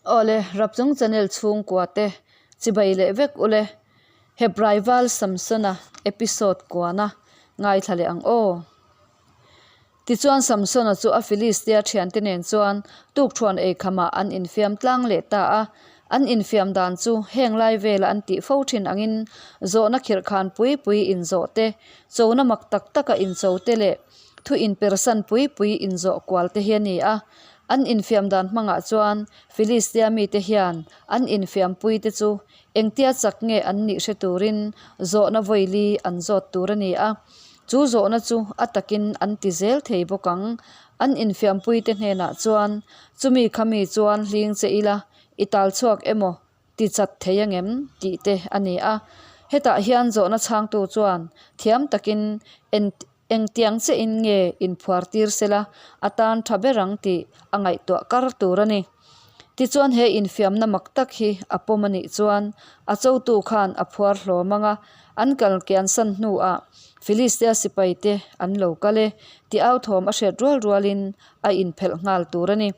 Awle, Rapchung channel chhungkua te chibai leh vek ule. Hebrai Val Samsona episode kuana ngaithla leh ang aw. Tichuan Samsona chu a Filistia thiante nen chuan tukthuan eikhamah an infiam tlang leh ta a. An infiam dan chu heng lai vela an tih fo thin angin zawhna khirhkhan pui pui inzawh te, chona mak tak taka incho te leh thu inpersan pui pui inzawh kual te hi a ni a. An infiam dan hmangah chuan Filistia mite hian an infiampui te chu engtia chak nge an nih hre turin zawhna vawili an zawt tur a ni a. Chu zawhna chu a takin an ti zel thei bawk ang. An infiampuite hnenah chuan, Chumi khami chuan hling che ila, i tal chhuak emaw ti chat thei angem? tih te a ni a. Hetah hian zawhna chhangtu chuan thiam takin en engtiang chiahin nge inphuar tir sela a tan tha ber ang tih a ngaihtuah kar tur a ni. Tichuan he infiamna mak tak hi a pawm a nih chuan a chotu khan a phuar hlawm ang a, an kal kiansan hnuah Filistia sipaite an lo kal e tih au thawm a hriat rual rualin a inphelh nghal tur a ni.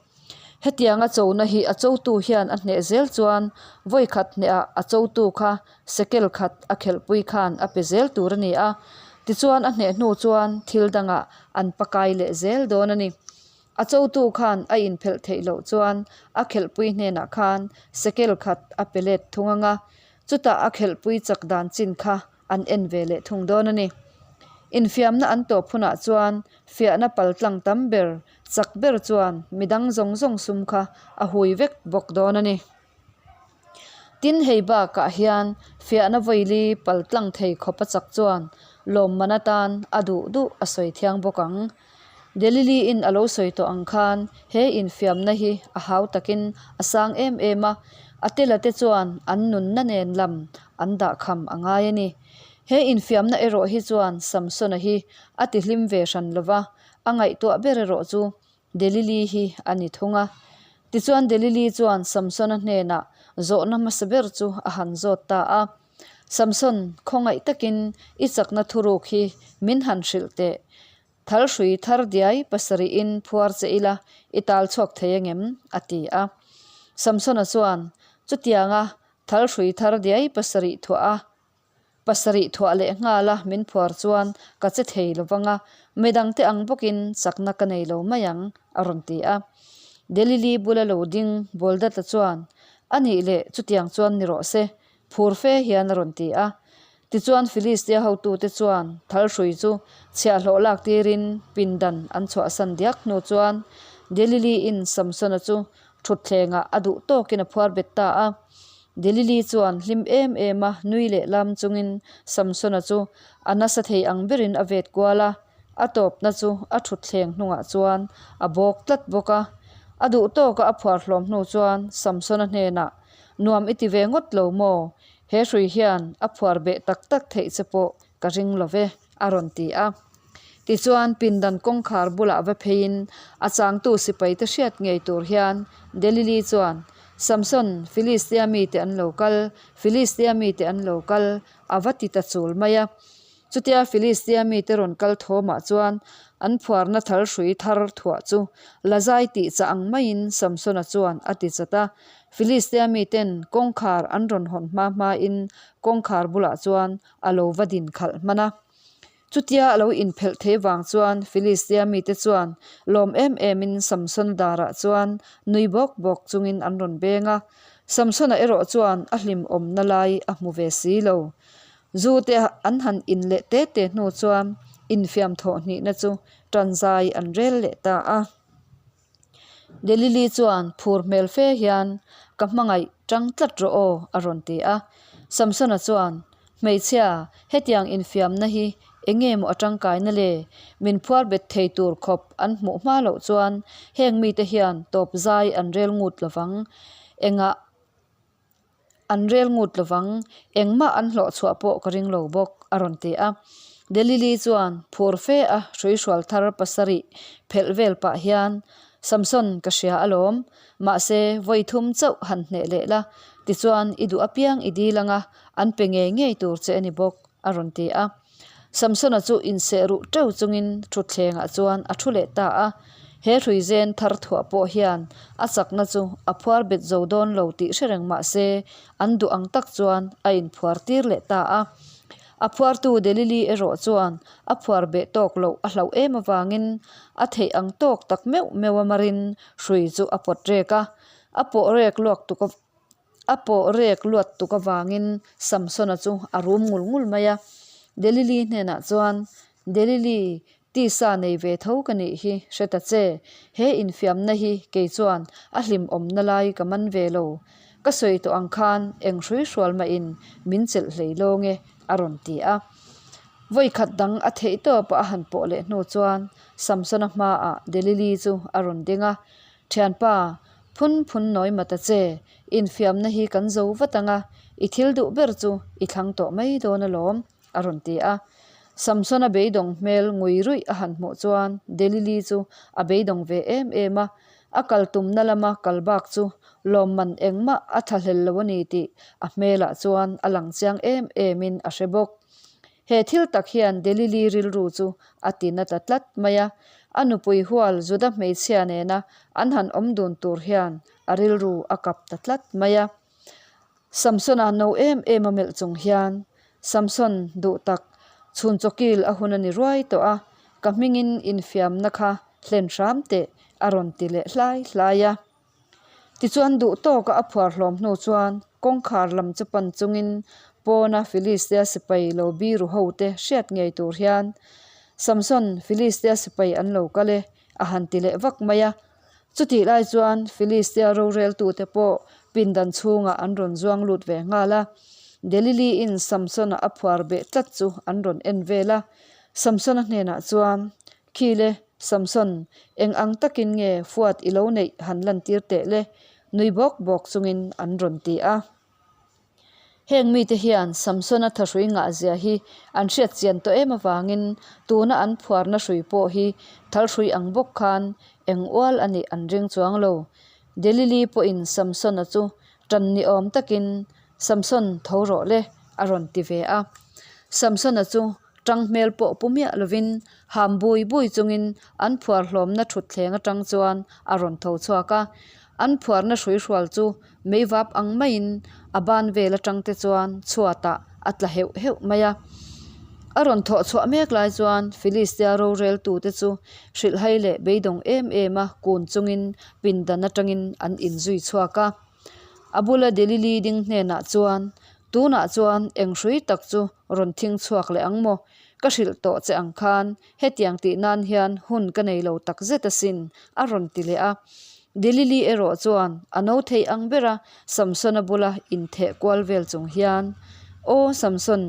Hetianga chona hi a chotu hian a hneh zel chuan vawi khat hnehah a chotu kha sekel khat a khelhpui khan a pe zel tur a ni a, tichuan a hneh hnu chuan thil dangah an pakai leh zel dawn a ni. A chotu khan a inphelh theih loh chuan a khelhpui hnenah khan sekel khat a pe let thung ang a, chutah a khelhpui chak dan chin kha an en ve leh thung dawn a ni. Infiamna an tawp hunah chuan fiahna paltlang tam ber chak ber chuan midang zawng zawng sum kha a hui vek bawk dawn a ni. Tin, hei bakah hian fiahna vawili paltlang thei khawp a chak chuan lawmman atan a duh duh a sawi thiang bawk ang. Delili-in a lo sawi tawh ang khan he infiamna hi a hau takin a sang em em a, a tela te chuan an nunna nen lam an dahkham a ngai a ni. He infiamna erawh hi chuan Samsona hi a tihlim ve hran lova, a ngaihtuah ber erawh chu Delili hi a ni thung a. Tichuan Delili chuan Samsona hnenah zawhna hmasa ber chu a han zawt ta a. Samson, khawngaih takin i chakna thuruk hi min han hrilh teh. Thal hrui thar diai pasarihin phuar che ila i tal chhuak thei angem? a ti a. Samsona chuan, Chutianga thal hrui thar diai pasarih thuah a, pasarih thuah leh nghala min phuar chuan ka che thei lo vang a, midangte ang bawkin chakna ka nei lo mai ang, a rawn ti a. Delili bula lo ding Boldata chuan, A nih leh chutiang chuan ni rawh se, Phur fe hian a rawn ti a. Tichuan Filistia hotute chuan thalhrui chu chhiahhlawh lak tirin pindan an chhuahsan diak hnu chuan Delili-in Samsona chu thutthlengah a duh tawkin a phuar bet ta a. Delili chuan hlim em em a nui leh lam chungin Samsona chu a nasa thei ang berin a vet kual a, a tawpna chu a thutthleng hnungah chuan a bawk tlat bawk a. A duh tawka a phuar hlawm hnu chuan Samsona hnenah Nuam i ti ve ngawt lo maw? He hrui hian a phuar beh tak tak theih che pawh ka ring lo ve, a rawn ti a. Tichuan, pindan kawngkhar bulah va pheiin a changtu sipaite hriat ngei tur hian Delili chuan, Samson, Filistia mite an lo kal, Filistia mite an lo kal, a va ti ta chul mai a. Chutia Filistia mite rawn kal thawmah chuan an phuarna thal hrui thar thuah chu lazai tih chah ang maiin Samsona chuan a ti chat a. Filistia miten kawngkhar an rawn hawn hma hmain kawngkhar bulah chuan a lo va din khalh hman a. Chutia a lo inphelh thei vang chuan Filistia mite chuan lawm em emin Samsona darah chuan nui bawk bawk chungin an rawn beng a. Samsona erawh chuan a hlimawmna lai a hmu ve si lo. Zu te an han in leh te te hnu chuan infiam thawh hnihna chu tanzai an rel leh ta a. Delili chuan phur hmel fe hian, Ka hmangaih tang tlat rawh aw, a rawn ti a. Samsona chuan, Hmeichhia, hetiang infiamna hi eng nge maw a tangkaina le? Min phuar bet thei tur khawp an hmuh hma loh chuan heng mite hian tawp zai an rel ngut lovang. Engah An rel ngut lovang, engmah an hlawh chhuah pawh ka ring lo bawk, a rawn ti a. Delili chuan phur fe a hruihrual thar pasarih phelh vel pah hian, Samson ka hria alawm, mahse vawi thum chauh han hneh leh la, tichuan i duh apiang i dil anga an pe ngei ngei tur che a ni bawk, a rawn ti a. Samsona chu inseh ruh teuh chungin thutthlengah chuan a thu leh ta a. He hruizen thar thuah pawh hian a chakna chu a phuar bet zo dawn lo tih hre reng mah se an duh ang tak chuan a inphuar tir leh ta a. A phuartu Delili erawh chuan a phuar beh tawk loh a hlauh em avangin a theih ang tawk tak meuh meuh a marin hrui chu a pawt rek a, a pawh rek luak tuk a pawh rek luat tuk avangin Samsona chu a rum ngul ngul mai a. Delili hnenah chuan, Delili, tisa nei ve tho ka nih hi, hre ta che. He infiamna hi kei chuan a hlimawmna lai ka man ve lo. Ka sawi tawh ang khan eng hrui hrual mahin min chelh hlei lawng e, a rawn ti a. Vawi khat dang a theih tawpa a han pawh leh hnu chuan Samsona hmaah Delili chu a rawn ding a, Thianpa, phun phun nawi ma ta che, infiamna hi kan zo vat ang a, i thil duh ber chu i thlang tawh mai dawn alawm, a rawn ti a. Samsona beidawng hmel ngui ruih a han hmuh chuan Delili chu a beidawng ve em em a, a kal tumna lama kal bak chu lawmman engmah a tha hlel lo a ni tih a hmelah chuan a lang chiang em emin a hre bawk. He thil tak hian Delili rilru chu a ti na ta tlat mai a, a nupui hual Juda hmeichhia nena an han awm dun tur hian a rilru a kap ta tlat mai a. Samsona no em em a melh chung hian, Samson, duh tak, chhun chawkil a hun a ni ruai tawh a, ka hmingin infiamna kha hlen hram teh, a rawn ti leh hlai hlai a. Tichuan duh tawka a phuar hlawm hnu chuan kawngkhar lam chu pan chungin pawna Filistia sipai lo biru hote hriat ngei tur hian, Samson, Filistia sipai an lo kal e, a han ti leh vak mai a. Chutih lai chuan Filistia roreltute pawh pindan chhungah an rawn zuang lut ve nghal a. Delili-in Samsona a phuar beh tlat chu an rawn en vel a. Samsona hnenah chuan, Khile, Samson, eng ang takin nge fuat i lo neih han lantir teh le? Nui bawk bawk chungin an rawn ti a. Heng mite hian Samsona thahrui ngahzia hi an hriat chian tawh em avangin tuna an phuarna hrui pawh hi thalhrui ang bawk khan eng ual a nih an ring chuang lo. Delili pawhin Samsona chu tan ni awm takin, Samson, tho rawh le, a rawn ti ve a. Samsona chu Tang hmel pawh pu miah lovin ham bui bui chungin an phuar hlawmna thutthleng atang chuan a rawn tho chhuak a. An phuarna hruihrual chu meivap ang maiin a ban vel atang te chuan chhuatah a tla heuh heuh mai a. A rawn thawh chhuah mek lai chuan Filistia roreltute chu hrilhhai leh beidawng em em a kun chungin pindan atangin an inzui chhuak a. A bula Delili ding hnenah chuan, Tunah chuan eng hrui tak chu rawn thing chhuak leh ang maw? Ka hrilh tawh che ang khan hetiang tih nan hian hun ka nei lo tak zet asin, a rawn ti leh a. Delili erawh chuan a no thei ang bera Samsona bula intheh kual vel chung hian, Aw Samson,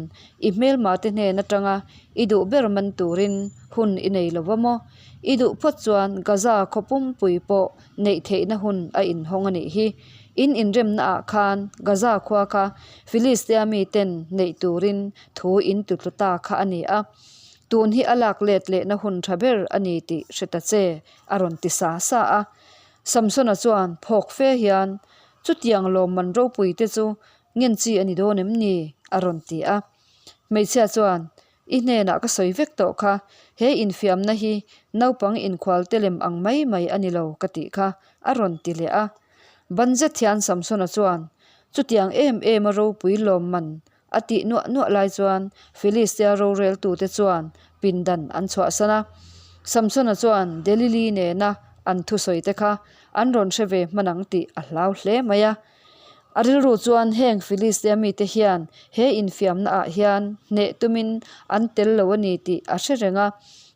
i hmelmate hnen atanga i duh ber man turin hun i nei lo va maw? I duh phawt chuan Gaza khaw pumpui pawh neih theihna hun a inhawng a nih hi. In inremna ah khan Gaza khua kha Filistia miten neih turin thu in tutlu ta kha a ni a. Tun hi a lak let lehna hun tha ber a ni tih hre ta che, a rawn ti sa sa a. Samsona chuan phawk fe hian, Chutiang lawmman ropui te chu ngen chi a ni dawn em ni? a rawn ti a. Hmeichhia chuan, I hnenah ka sawi vek tawh kha, he infiamna hi naupang inkhual te lem ang mai mai a ni lo ka tih kha, a rawn ti leh a. Ban zet hian Samsona chuan, Chutiang em em a ropui lawmman a tih nuah nuah lai chuan Filistia roreltute chuan pindan an chhuahsan a. Samsona chuan Delili nena an thusawi te kha an rawn hre ve hman ang tih a hlau hle mai a. A rilru chuan heng Filistia mite hian he infiamna ah hian hneh tumin an tel lo a ni tih a hre reng a.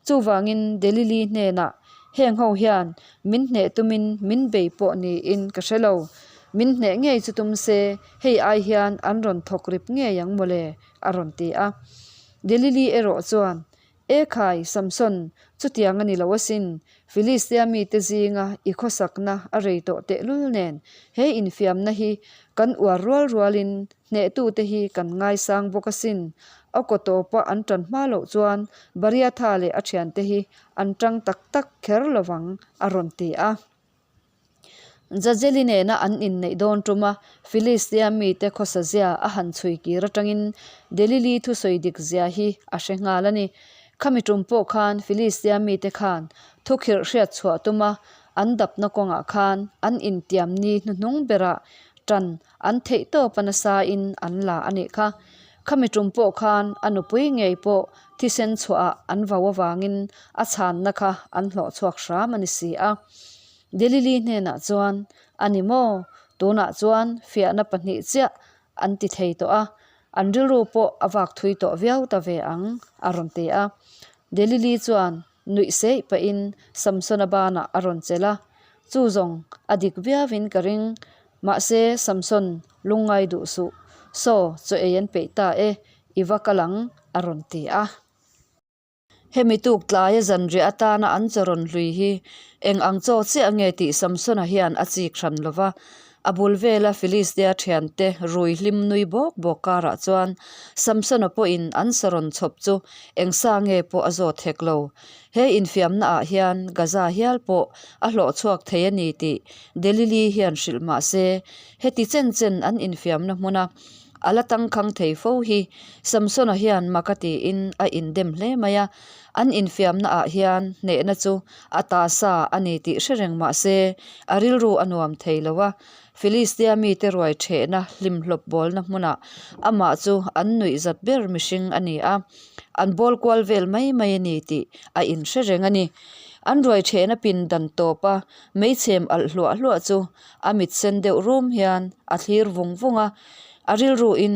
Chuvangin Delili hnenah heng ho hian min hneh tumin min bei pawh niin ka hre lo. Min hneh ngei chu tum se hei ai hian an rawn thawk rip ngei ang mawle a rawn ti a. Delili erawh chuan E khai, Samson, chutiang a ni lo asin. Filistia mite zinga i khawsakna a rei tawh tehlul nen, he infiamna hi kan uar rual rualin hnehtute hi kan ngaisang bawk asin. A kaw tawpa an tan hma loh chuan Bariatha leh a thiante hi an tang tak tak kher lovang, a rawn ti a. Jazeli nena an inneih dawn ṭuma Filistia mite khawsazia a han chhui kir aṭangin Delili thusawi dik zia hi a hre nghal a ni. Khami tum pawh khan Filistia mite khan thukhirh hriat chhuah tuma an dapna kawngah khan an intiam ni hnuhnung berah tan an theih tawp a nasain an la a nih kha. Khami tum pawh khan a nupui ngei pawh thisen chhuahah an vau avangin a chhanna kha an hlawh chhuak hram a ni si a. Delili hnenah chuan, A ni maw? Tunah chuan fiahna pahnih chiah an ti thei tawh a, an rilru pawh a vak thui tawh viau ta ve ang, a rawn ti a. Delili chuan nuih seih pahin Samsona banah a rawn chelh a, Chu zawng a dik viauin ka ring, mahse Samson lungngai duh suh, saw chaw ei an peih ta e, i va kal ang, a rawn ti a. Hemi tuk tlaia zanriah atana an chaw rawn hlui hi eng ang chaw chiah nge tih Samsona hian a chik hran lo va. A bul vela Filistia thiante rui hlim nui bawk bawk karah chuan Samsona pawhin an sa rawn chhawp chu eng sa nge pawh a zawt hek lo. He infiamna ah hian Gaza hial pawh a hlawh chhuak thei a ni tih Delili hian hrilh mah se heti chen chen an infiamna hmuna A la tangkhang thei fo hi Samsona hian mak a tiin a indem hle mai a, an infiamna ah hian hnehna chu a ta sa a ni tih hre reng mah se a rilru a nuam thei lo a, Filistia mite ruai thehna hlimhlawp bawlna hmunah amah chu an nuih zat ber mihring a ni a, an bawl kual vel mai mai a ni tih a inhre reng a ni. An ruai thehna pindan tawpa meichhem alh hluah hluah chu A mit sen deuh rum hian a thlir vung vung a, a rilruin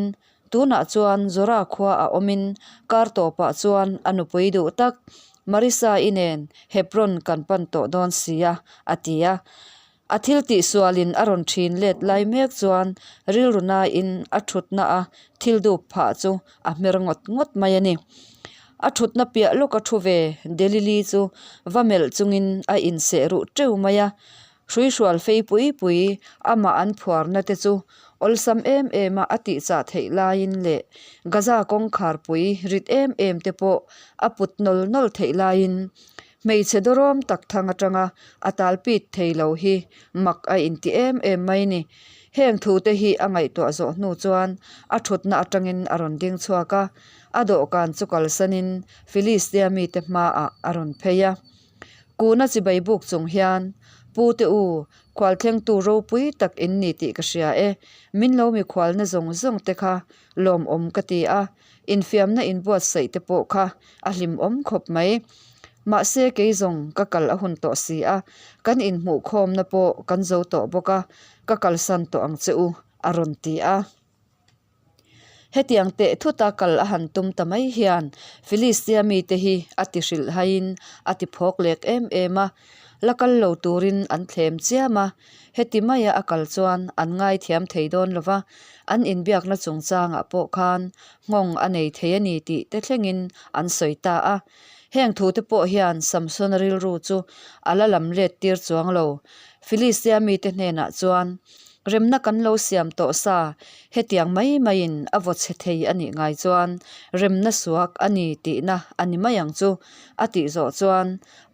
tunah chuan Zora khua a awmin kar tawpah chuan a nupui duh tak Marisa-i nen Hebron kan pan tawh dawn sia a ti a. A thil tihsualin a rawn thin let lai mek chuan rilru nain a thutna a thil dup phah chu a hmer ngawt ngawt mai a ni. A thutna piah lawka thu ve Delili chu va melh chungin a inseh ruh teuh mai a. Hruihrual fei pui pui amah an phuarna te chu awlsam em em a a tihchah theih laiin leh Gaza kawngkhar pui rit em em te pawh a put nawl nawl theih laiin hmeichhe dawrawm tak thang atanga a talpit thei lo hi mak a inti em em mai ni. Heng thu te hi a ngaihtuah zawh hnu chuan a thutna atangin a rawn ding chhuak a, a dawhkan chu kalsanin Filistia mite hmaah a rawn phei a. Kuna chibai buk chung hian, Pu te u, khualthlengtu ropui tak in ni tih ka hria e, min lo mikhualna zawng zawng te kha lawmawm ka ti a, infiamna inbuatsaih te pawh kha a hlimawm khawp mai. Mahse kei zawng ka kal a hun tawh si a, kan inhmuhkhawmna pawh kan zo tawh bawk a, ka kalsan tawh ang che u, a rawn ti a. Hetiang teh thuta kal a han tum ta mai hian Filistia mite hi a ti hrilh haiin a ti phawk lek em em a, la kal lo turin an thlem chiam a, heti maia a kal chuan an ngaithiam thei dawn lo va, an inbiakna chungchangah pawh khan nghawng a nei thei a ni tih te thlengin an sawi ta a. Heng thute pawh hian Samsona rilru chu a la lam let tir chuang lo. Filistia mite hnenah chuan, Remna kan lo siam tawh sa, hetiang mai maiin a vaw chhe thei a nih ngai chuan remna suak a ni tihna a ni mai ang chu, a tih zawh chuan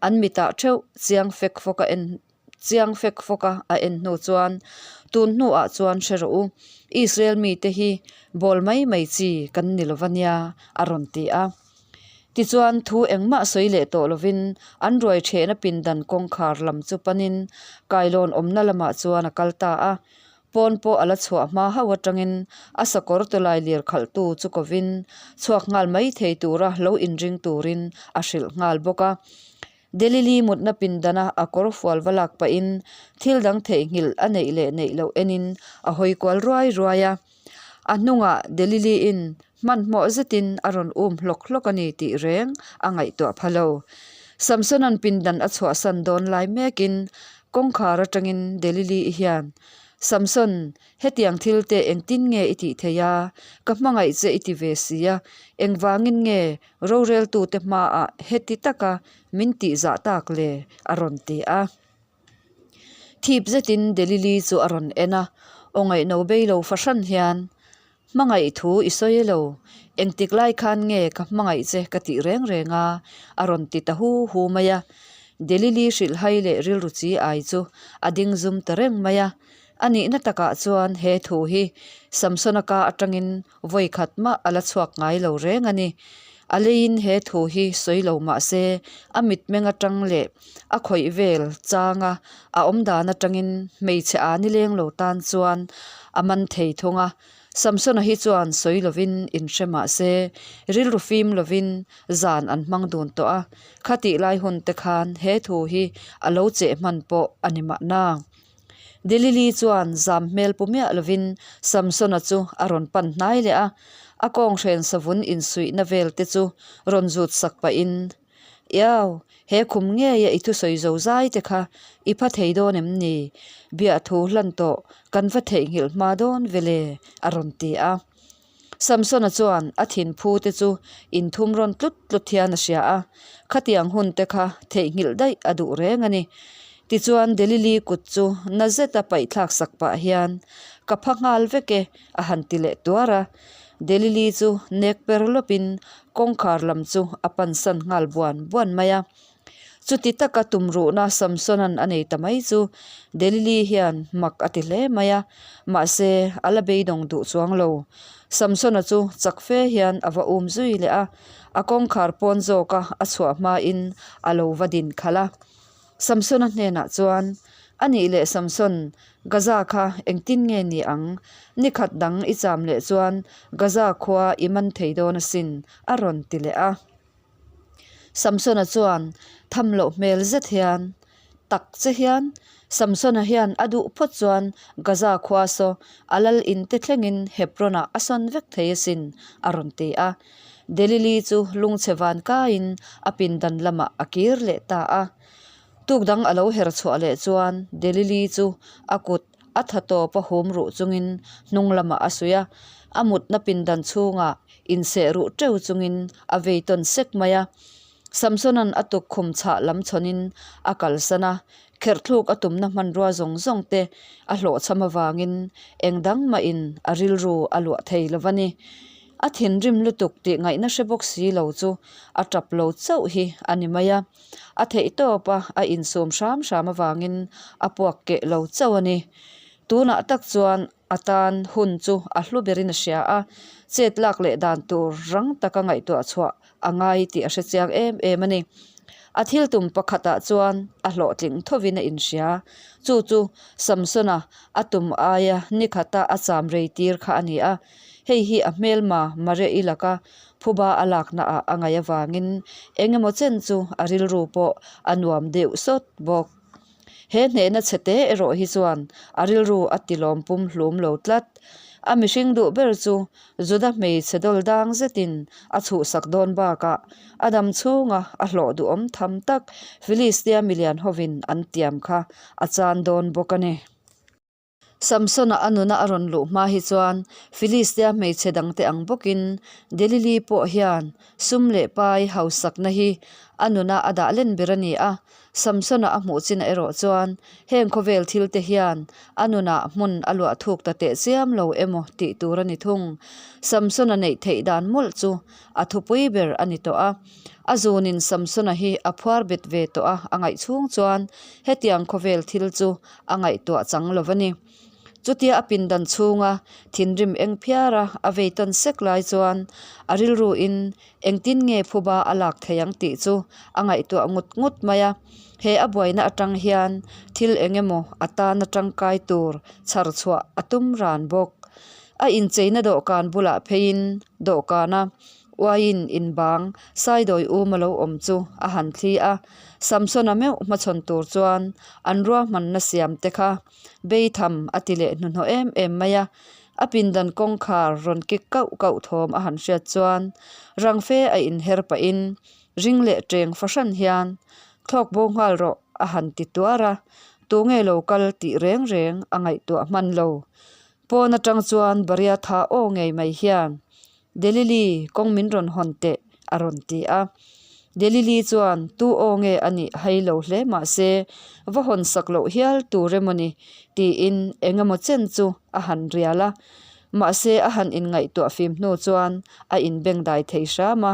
an mitah theuh chiang fek fawk a en chiang fek fawk a a en hnu chuan tun hnuah chuan hre rawh u, Israel mite hi bawl mai mai chi kan ni lo va nia, a rawn ti a. Tichuan, thu engmah sawi leh tawh lovin an ruai thehna pindan kawngkhar lam chu panin kailawn awmna lamah chuan a kal ta a. Pawn pawh a la chhuah hma hauh atangin a sakawr tawlai lir khalhtu chu kovin chhuak nghal mai thei tura lo inring turin a hrilh nghal bawk a. Delili mutna pindana a kawr fual va lak pahin thil dang theihnghilh a neih leh neih loh enin a hawi kual ruai ruai a. A hnungah Delili-in hmanhmawh zetin a rawn um hlawk hlawk a ni tih reng a ngaihtuah pha lo. Samsona'n pindan a chhuahsan dawn lai mekin kawngkhar atangin Delili-i hian, Samson, hetiang thil te engtin nge i tih theih a? Ka hmangaih che i ti ve si a, engvangin nge roreltute hmaah heti taka min tihzah tak le? a rawn ti a. Thip zetin Delili chu a rawn en a, aw ngaihno bei lo fahran hian, Hmangaih thu i sawi lo, engtik lai khan nge ka hmangaih che ka tih reng reng a, a rawn ti ta hu hu mai a. Delili hrilhhai leh rilru chi ai chu a ding zum ta reng mai a. A nihna takah chuan he thu hi Samsona ka atangin vawi khat mah a la chhuak ngai lo reng a ni. A leiin he thu hi sawi lo mah se, a mitmeng atang leh a khawih vel changa a awm dan atangin hmeichhe a nileng lo tan chuan a man thei thung a. Samsona hi chuan sawi lovin inhre mah se, rilru fim lovin zan an hmang dun tawh a, khatih lai hun te khan he thu hi a lo cheh hman pawh a ni mahna. Delili chuan zam hmel pu miah lovin Samsona chu a rawn pan hnai leh a, a kawnghren savun insuihna vel te chu rawn zut sak pahin, Iau, he khum ngeia i thusawi zo zai te kha i pha thei dawn em ni? Biahthu hlan tawh kan va theihnghilh hma dawn vele, a rawn ti a. Samsona chuan a thinphu te chu inthum rawn tlut tlut hian a hria a, khatiang hun te kha theihnghilh daih a duh reng a ni. Tichuan Delili kut chu na zeta paihthlak sak pah hian, Ka pha nghal vek e, a han ti leh tuar a. Delili chu nek per lawpin kawngkhar lam chu a pansan nghal buan buan mai a. Chuti taka tumruhna Samsona'n a nei ta mai chu Delili hian mak a ti hle mai a, mahse a la beidawng duh chuang lo. Samsona chu chak fe hian a va um zui leh a, a kawngkhar pawn zawka a chhuah hmain a lo va din khalh a. Samsona hnenah chuan, A nih leh Samson, Gaza kha engtin nge ni ang? Ni khat dang i cham leh chuan Gaza khua i man thei dawn asin, a rawn ti leh a. Samsona chuan tham loh hmel zet hian, Tak che hian, Samsona hian a duh phawt chuan Gaza khua saw a lal in te thlengin Hebron-ah a sawn vek thei asin, a rawn ti a. Delili chu lungchhe van kaiin a pindan lamah a kir leh ta a. Tuk dang a lo her chhuah leh chuan Delili chu a kut a tha tawp a hum ruh chungin hnung lamah a suih a, a mutna pindan chhungah inseh ruh teuh chungin a vei tawn sek mai a. Samsona'n a tukkhum chhah lam chhawnin a kalsan a, kherhthluk a tumna hmanrua zawng zawng te a hlawhchham avangin eng dang mahin a rilru a luah thei lo va ni. A thinrim lutuk tih ngaihna hre bawk si lo chu a tap lo chauh hi a ni mai a. A theihtawp a a insum hram hram avangin a puak keh lo chauh a ni. Tunah tak chuan a tan hun chu a hlu berin a hria a, chet lak leh dan tur rang taka ngaihtuah chhuah a ngai tih a hre chiang em em a ni. A thil tum pakhatah chuan a hlawhtling thovin a inhria. Chu chu Samsona a tum aia ni khata a cham rei tir kha a ni a, hei hi a hmelma Maria-i laka phuba a laknaah a ngaih avangin eng emaw chen chu a rilru pawh a nuam deuh sawt bawk. He hnehna chhe te erawh hi chuan a rilru a tilawm pum hlum lo tlat. A mihring duh ber chu Juda hmeichhe dawl dang zetin a chhuhsak dawn bakah a dam chhunga a hlawh duhawm tham tak Filistia milian hovin an tiam kha a chan dawn bawk a ni. Samsona a nuna a rawn luh hma hi chuan Filistia hmeichhe dangte ang bawkin Delili pawh hian sum leh pai hausakna hi a nuna a dah len ber a ni a. Samsona a hmuh chinah erawh chuan heng khawvel thilte hian a nunah hmun a luah thuk ta teh chiam lo emaw tih tur a ni thung. Samsona neih theih dan mawlh chu a thupui ber a ni tawh a. A zunin Samsona hi a phuar bet ve tawh a, a ngaih chhung chuan hetiang khawvel thil chu a ngaihtuah chang lo va ni. Chutia a pindan chhunga thinrim eng phiara a vei tawn sek lai chuan a rilruin engtin nge phuba a lak thei ang tih chu a ngaihtuah ngut ngut mai a. He a buaina atang hian thil eng emaw a tana tangkai tur chhar chhuah a tum ran bawk. A incheina dawhkan bulah pheiin dawhkana Uaiin inbang Saidawi um a lo awm chu a han thli a, Samsona meuh hmachhawn tur chuan an ruahmanna siam te kha beitham a ti leh hnuhnawh em em mai a. A pindan kawngkhar rawn kik kauh kauh thawm a han hriat chuan rang fe a inher pahin ring leh teng fahran hian thlawk bo nghal rawh a han ti tuar a, tunge lo kal tih reng reng a ngaihtuah hman lo. Pawn atang chuan Bariatha aw ngei mai hian Delili, kawng min rawn hawn teh, a rawn ti a. Delili chuan, Tu aw nge a nih hai lo hle mah se, va hawn sak loh hial tur emaw ni? tiin eng emaw chen chu a han rial a. Mahse a han inngaihtuah fim hnu chuan a inbengdai thei hram a.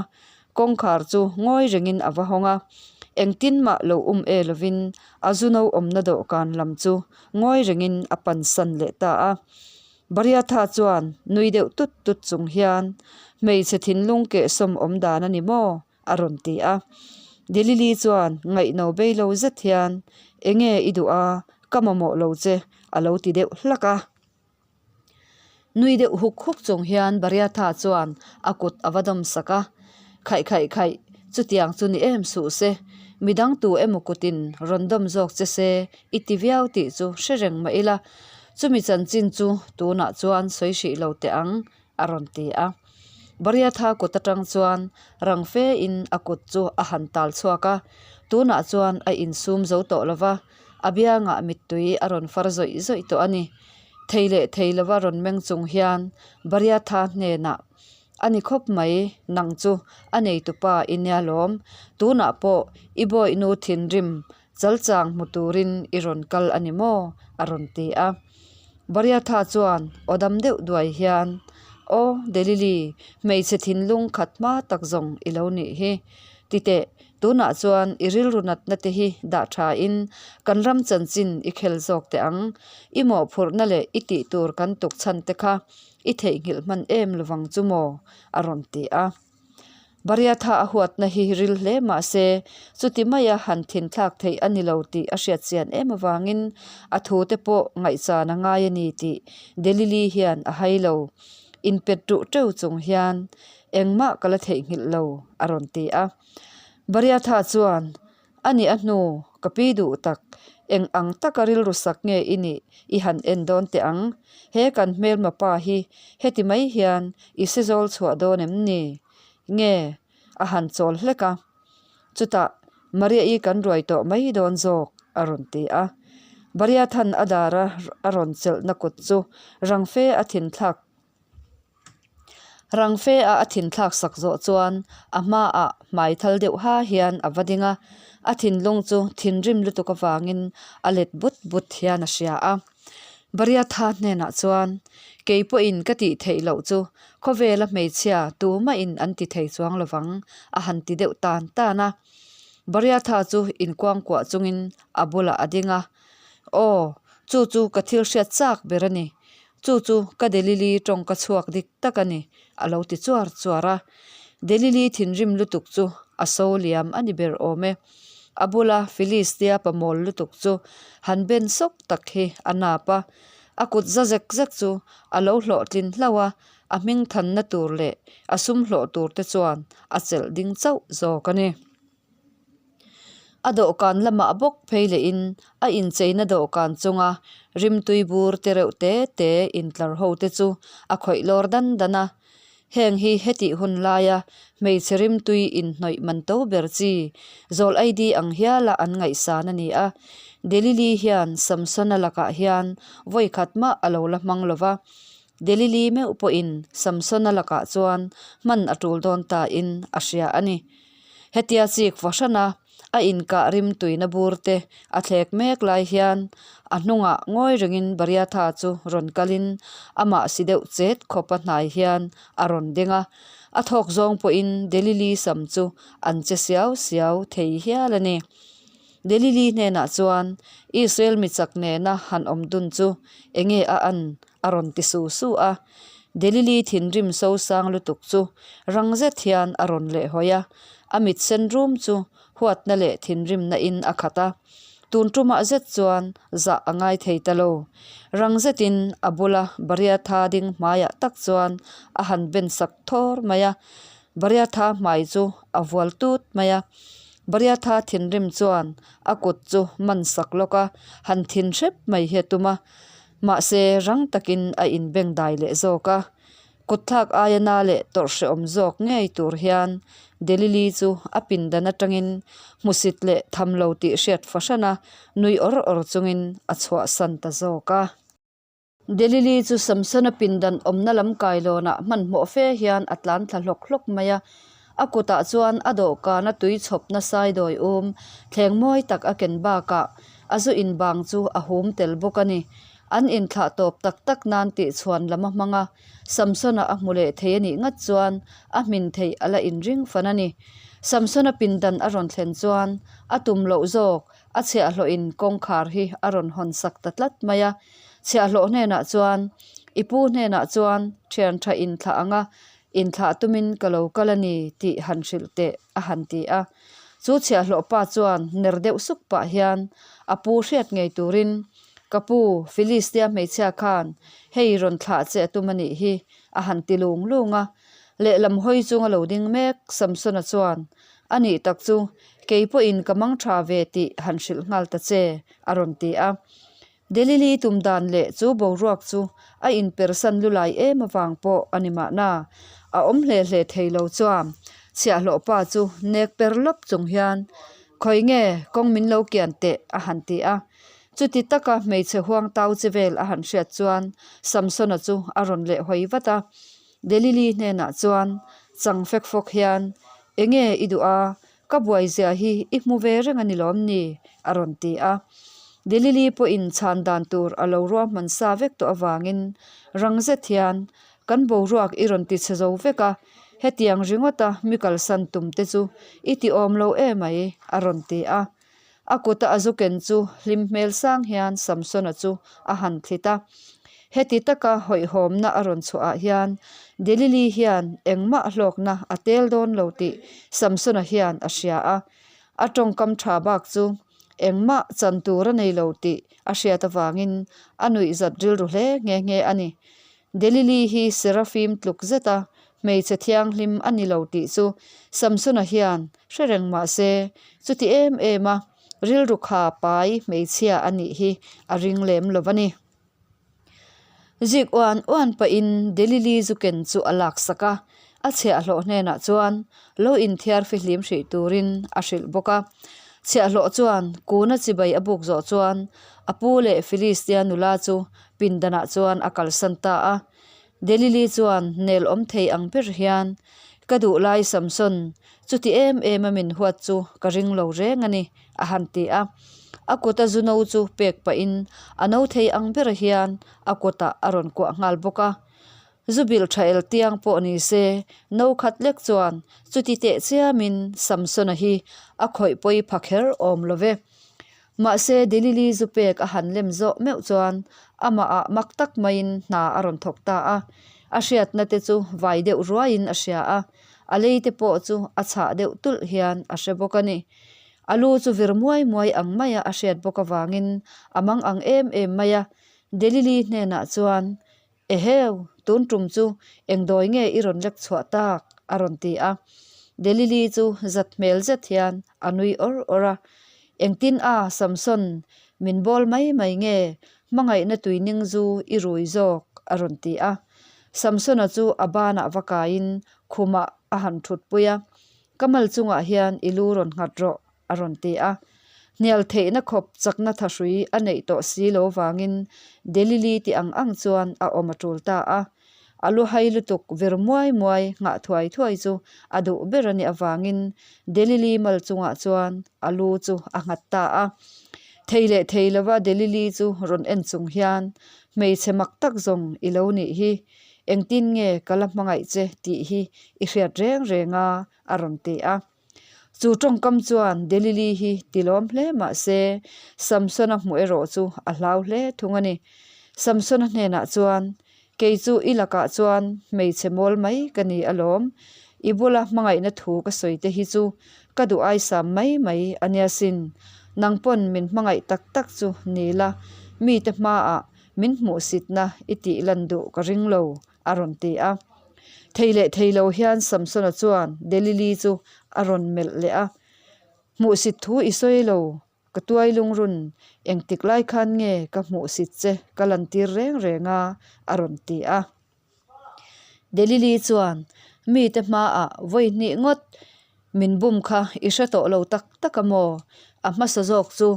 Kawngkhar chu ngawi rengin a va hawng a. Engtin mah lo um e lovin a zu no awmna dawhkan lam chu ngawi rengin a pansan leh ta a. Bariatha chuan nui deuh tut tut chung hian, Hmeichhe thinlung kehsawm awm dan a ni maw? a rawn ti a. Delili chuan ngaihno bei lo zet hian, Enge i duh a, ka mamawh lo che, a lo ti deuh hlak a. Nui deuh huk huk chung hian Bariatha chuan a kut a va dawm sak a, Khaih khaih khaih, chutiang chu ni em suh se, midang tu emaw kutin rawn dawm zawk che se i ti viau tih chu hre reng mah ila, chumi chanchin chu tunah chuan sawi hrih lo teh ang, a rawn ti a. Bariatha kut atang chuan rang fe in a kut chu a han tal chhuak a, tunah chuan a insum zo tawh lo va, a biangah mittui a rawn far zawih zawih tawh a ni. Thei leh thei lova rawn meng chung hian Bariatha hnenah, A ni khawp mai, nang chu a neitupa i nia lawm, tunah pawh i bawihnu thinrim Chalchang hmu turin i rawn kal a ni maw? a rawn ti a. Bariatha chuan aw dam deuh duai hian, Aw, Delili, hmeichhe thinlung khat hma tak zawng i lo nih hi. Titeh, tunah chuan i rilru natna te hi dah thain kan ram chanchin i khel zawk teh ang. I mawhphurhna leh i tih tur kan tuk chhan te kha i theihnghilh hman em lovang chu maw? a rawn ti a. Bariatha a huatna hi ril hle mah se, chuti maia han thinthlak theih a ni lo tih a hriat chian em avangin a thute pawh ngaihchan a ngai a ni tih Delili hian a hai lo. Inpet ruh teuh chung hian, Engmah ka la theihnghilh lo, a rawn ti a. Bariatha chuan, A nih a hnu, ka pi duh tak, eng ang taka rilru sak nge i nih i han en dawn teh ang? He kan hmelma pa hi heti mai hian i se zawl chhuah dawn em ni? Nge a han chawl hlek a. Chutah Maria-i kan ruai tawh mai dawn zawk a rawn ti a. Bariathan a dara a rawn chelhna kut chu rang fe a thinthlak Rang fe a a thinthlak sak zawh chuan a hmaah hmai thal deuh ha hian a va ding a, a thinlung chu thinrim lutuk avangin a let but but hian a hria a. Bariatha hnenah chuan, Kei pawhin ka tih theih loh chu khawvela hmeichhia tumahin an ti thei chuang lovang a han ti deuh tan tan a. Bariatha chu inkuangkuah chungin a bulah a ding a, Aw, chu chu ka thil hriat chak ber a ni. Chu chu ka Delili tawng ka chhuak dik tak a ni, a lo ti chuar chuar a. Delili thinrim lutuk chu a so liam a ni ber awm e. A bula Philistia pamawl lutuk chu han ben sawk tak hi a nap a. A kut za zek zek chu a lo hlawhtlin hlauh a, a hming thanna tur leh a sum hlawh tur te chuan a chelh ding chauh zawk a ni. A dawhkan lamah bawk phei lehin a incheina dawhkan chunga rimtui bur te reuh te te intlar ho te chu a khawih lawr dan dan a. Heng hi hetih hun laia hmeichhe rimtui inhnawih man to ber chi zawl ID ang hiala an ngaihsan a ni a. Delili hian Samsona lakah hian vawi khat mah a lo la hmang lo va. Delili meuh pawhin Samsona lakah chuan hman a tul dawn tain a hria a ni. Hetia chik fahrana a inkah rim tuina bur te a thlek mek lai hian a hnungah ngawi rengin Bariatha chu rawn kalin amah si deuh chet khawpa hnai hian a rawn ding a, a thawk zawng pawhin Delili sam chu an che siau siau thei hial a ni. Delili hnenah chuan Israel mi chak nena han awm dun chu enge a an a rawn ti su su a. Delili thinrim so sang lutuk chu rang zet hian a rawn leh hawi a, a mit sen rum chu huatna leh thinrimna in a khat a. Tun tumah zet chuan zah a ngai thei ta lo. Rang zetin a bula Bariatha ding hmaiah tak chuan a han ben sak thawr mai a, Bariatha hmai chu a vual tut mai a. Bariatha thinrim chuan a kut chu man sak lawk a, han thin hrep mai hi a tum a. Mahse, rang takin a inbeng dai leh zawk a. Kutthlak aia na leh tawrh hrehawm zawk ngei tur hian Delili chu a pindan atangin hmusit leh tham lo tih hriat fahran a, nui awr awr chungin a chhuahsan ta zawk a. Delili chu Samsona pindan awmna lam kailawnah hmanhmawh fe hian a tlan thla hlawk hlawk mai a. A kutah chuan a dawhkana tui chhawpna saidawi um thleng mawi tak a ken bakah a zu inbang chu a hum tel bawk a ni. An inthlah tawp tak tak nan tih chhuan lam a hmang a, Samsona a hmu leh thei a nih ngat chuan a hmin theih a la inring fan a ni. Samsona pindan a rawn thlen chuan a tum loh zawk a chhiahhlawhin kawngkhar hi a rawn hawn sak ta tlat mai a. Chhiahhlawh hnenah chuan. I pu hnenah chuan thian tha inthlah anga inthlah tumin ka lo kal a ni tih han hrilh teh a han ti a. Chu chhiahhlawh pa chuan ner deuh suk pah hian a pu hriat ngei turin, Ka pu, Philistia hmeichhia khan hei rawn thlah che a tum a nih hi a han ti lung lung a. Lehlam hawi chunga lo ding mek Samsona chuan, A nih tak chu, kei pawhin ka mang tha ve tih han hrilh nghal ta che a rawn ti a. Delili tum dan leh chu boruak chu a inpersan lulai em avang pawh a ni mahna. A awm hle hle thei lo chuan chhiahhlawh pa chu nek per lawp chung hian, Khawi nge kawng min lo kian teh a han ti a. Chuti taka hmeichhe huang tau che vel a han hriat chuan Samsona chu a rawn leh hawi vat a. Delili hnenah chuan chang fek fawk hian, Enge i duh a? Ka buai zia hi i hmu ve reng a ni lawm ni? a rawn ti a. Delili pawhin chhan dan tur a lo ruahman sa vek tawh avangin rang zet hian, Kan boruak i rawn ti chhe zo vek a, hetiang ringawta mi kalsan tum te chu i ti awm lo emai, a rawn ti a. A kuta a zu ken chu hlim hmel sang hian Samsona chu a han thlit a. Heti taka hawihhawmna a rawn chhuahah hian Delili hian engmah hlawkna a tel dawn lo tih Samsona hian a hria a. A tawngkam tha bak chu engmah chan tur a nei lo tih a hriat avangin a nuihzat rilru hle nghe nghe a ni. Delili hi Serafim tluk zeta hmeichhe thianghlim a ni lo tih chu Samsona hian hre reng mah se, chuti em em a rilru kha pai hmeichhia a nih hi a ring lem lo a ni. Zik uan uan pahin Delili zu ken chu a laksak a, a chhiahhlawh hnenah chuan lo inthiar fihlim hrih turin a hrilh bawk a. Chhiahhlawh chuan kuna chibai a buk zawh chuan a pu leh Philistia nula chu pindanah chuan a kalsan ta a. Delili chuan nel awm thei ang ber hian, Ka duh lai Samson, chuti em em a min huat chu ka ring lo reng a ni, a han ti a. A kuta zu no chu pek pahin a no thei ang ber hian a kutah a rawn kuah nghal bawk a. Zu bilh tha el tiang pawh ni se, no khat lek chuan chuti teh chiamin Samsona hi a khawih pawi pha kher awm lo ve. Mahse, Delili zu pek a han lem zawh meuh chuan amahah mak tak maiin hna a rawn thawk ta a. A hriatna te chu vai deuh ruaiin a hria a, a lei te pawh chu a chhah deuh tulh hian a hre bawk a ni. A lu chu vir muai muai ang maia a hriat bawk avangin a mang ang em em mai a. Delili hnenah chuan, Eheu, tun tum chu eng dawi nge i rawn lek chhuah tak? a rawn ti a. Delili chu zat hmel zet hian a nui awr awr a. Engtin a, Samson, min bawl mai mai nge hmangaihna tuining zu i rui zawk? a rawn ti a. Samsona chu a banah va kaiin khumah a han thutpui a, Ka mal chungah hian i lu rawn nghat rawh, a rawn ti a. Hnial theihna khawp chakna thahrui a neih tawh si lo vangin Delili ti ang ang chuan a awm a tul ta a. A lu hai lutuk vir muai muai nghah thuai thuai chu a duh ber a nih avangin Delili mal chungah chuan a lu chu a nghat ta a. Thei leh thei lova Delili chu rawn en chung hian, Hmeichhe mak tak zawng i lo nih hi, engtin nge ka la hmangaih che tih hi i hriat reng reng a, a rawn ti a. Chu tawngkam chuan Delili hi tilawm hle mah se, Samsona hmuh erawh chu a hlau hle thung a ni. Samsona hnenah chuan, Kei chu i lakah chuan hmeichhe mawl mai ka ni alawm. I bula hmangaihna thu ka sawi te hi chu ka duh aisam mai mai a nia sin. Nang pawn min hmangaih tak tak chu ni la, mite hmaah min hmuhsitna i tih lan duh ka ring lo, a rawn ti a. Thei leh thei lo hian Samsona chuan Delili chu a rawn melh leh a, Hmuhsit thu i sawi lo, ka tuai lungrun, engtik lai khan nge ka hmuhsit che ka lantir reng reng a, a rawn ti a. Delili chuan mite hmaah vawi hnih ngawt min bum kha i hre tawh lo tak tak a maw? A hmasa zawk chu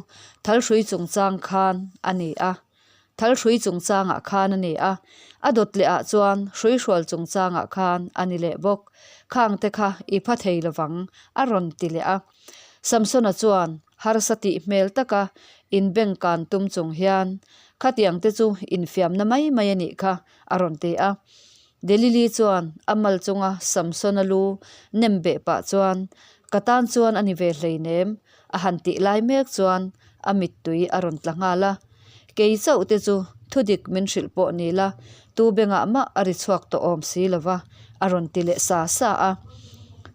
thalhrui chungchang khan a ni a. Thal hrui chungchangah khan a ni a, a dawt leh ah chuan hrui hrual chungchangah khan a ni leh bawk. Khang te kha i pha thei lovang, a rawn ti leh a. Samsona chuan harsa tih hmel taka inbeng kan tum chung hian, Khatiang te chu infiamna mai mai a nih kha, a rawn ti a. Delili chuan a mal chunga Samsona lu nem beh pah chuan, Ka tan chuan a ni ve hleinem, A han tih lai mek chuan a mittui a rawn tla nghal a, Kei chauh te chu Thudik min hrilh pawh ni la, tu bengah mah a ri chhuak tawh awm si lo va, a rawn ti leh sa sa a.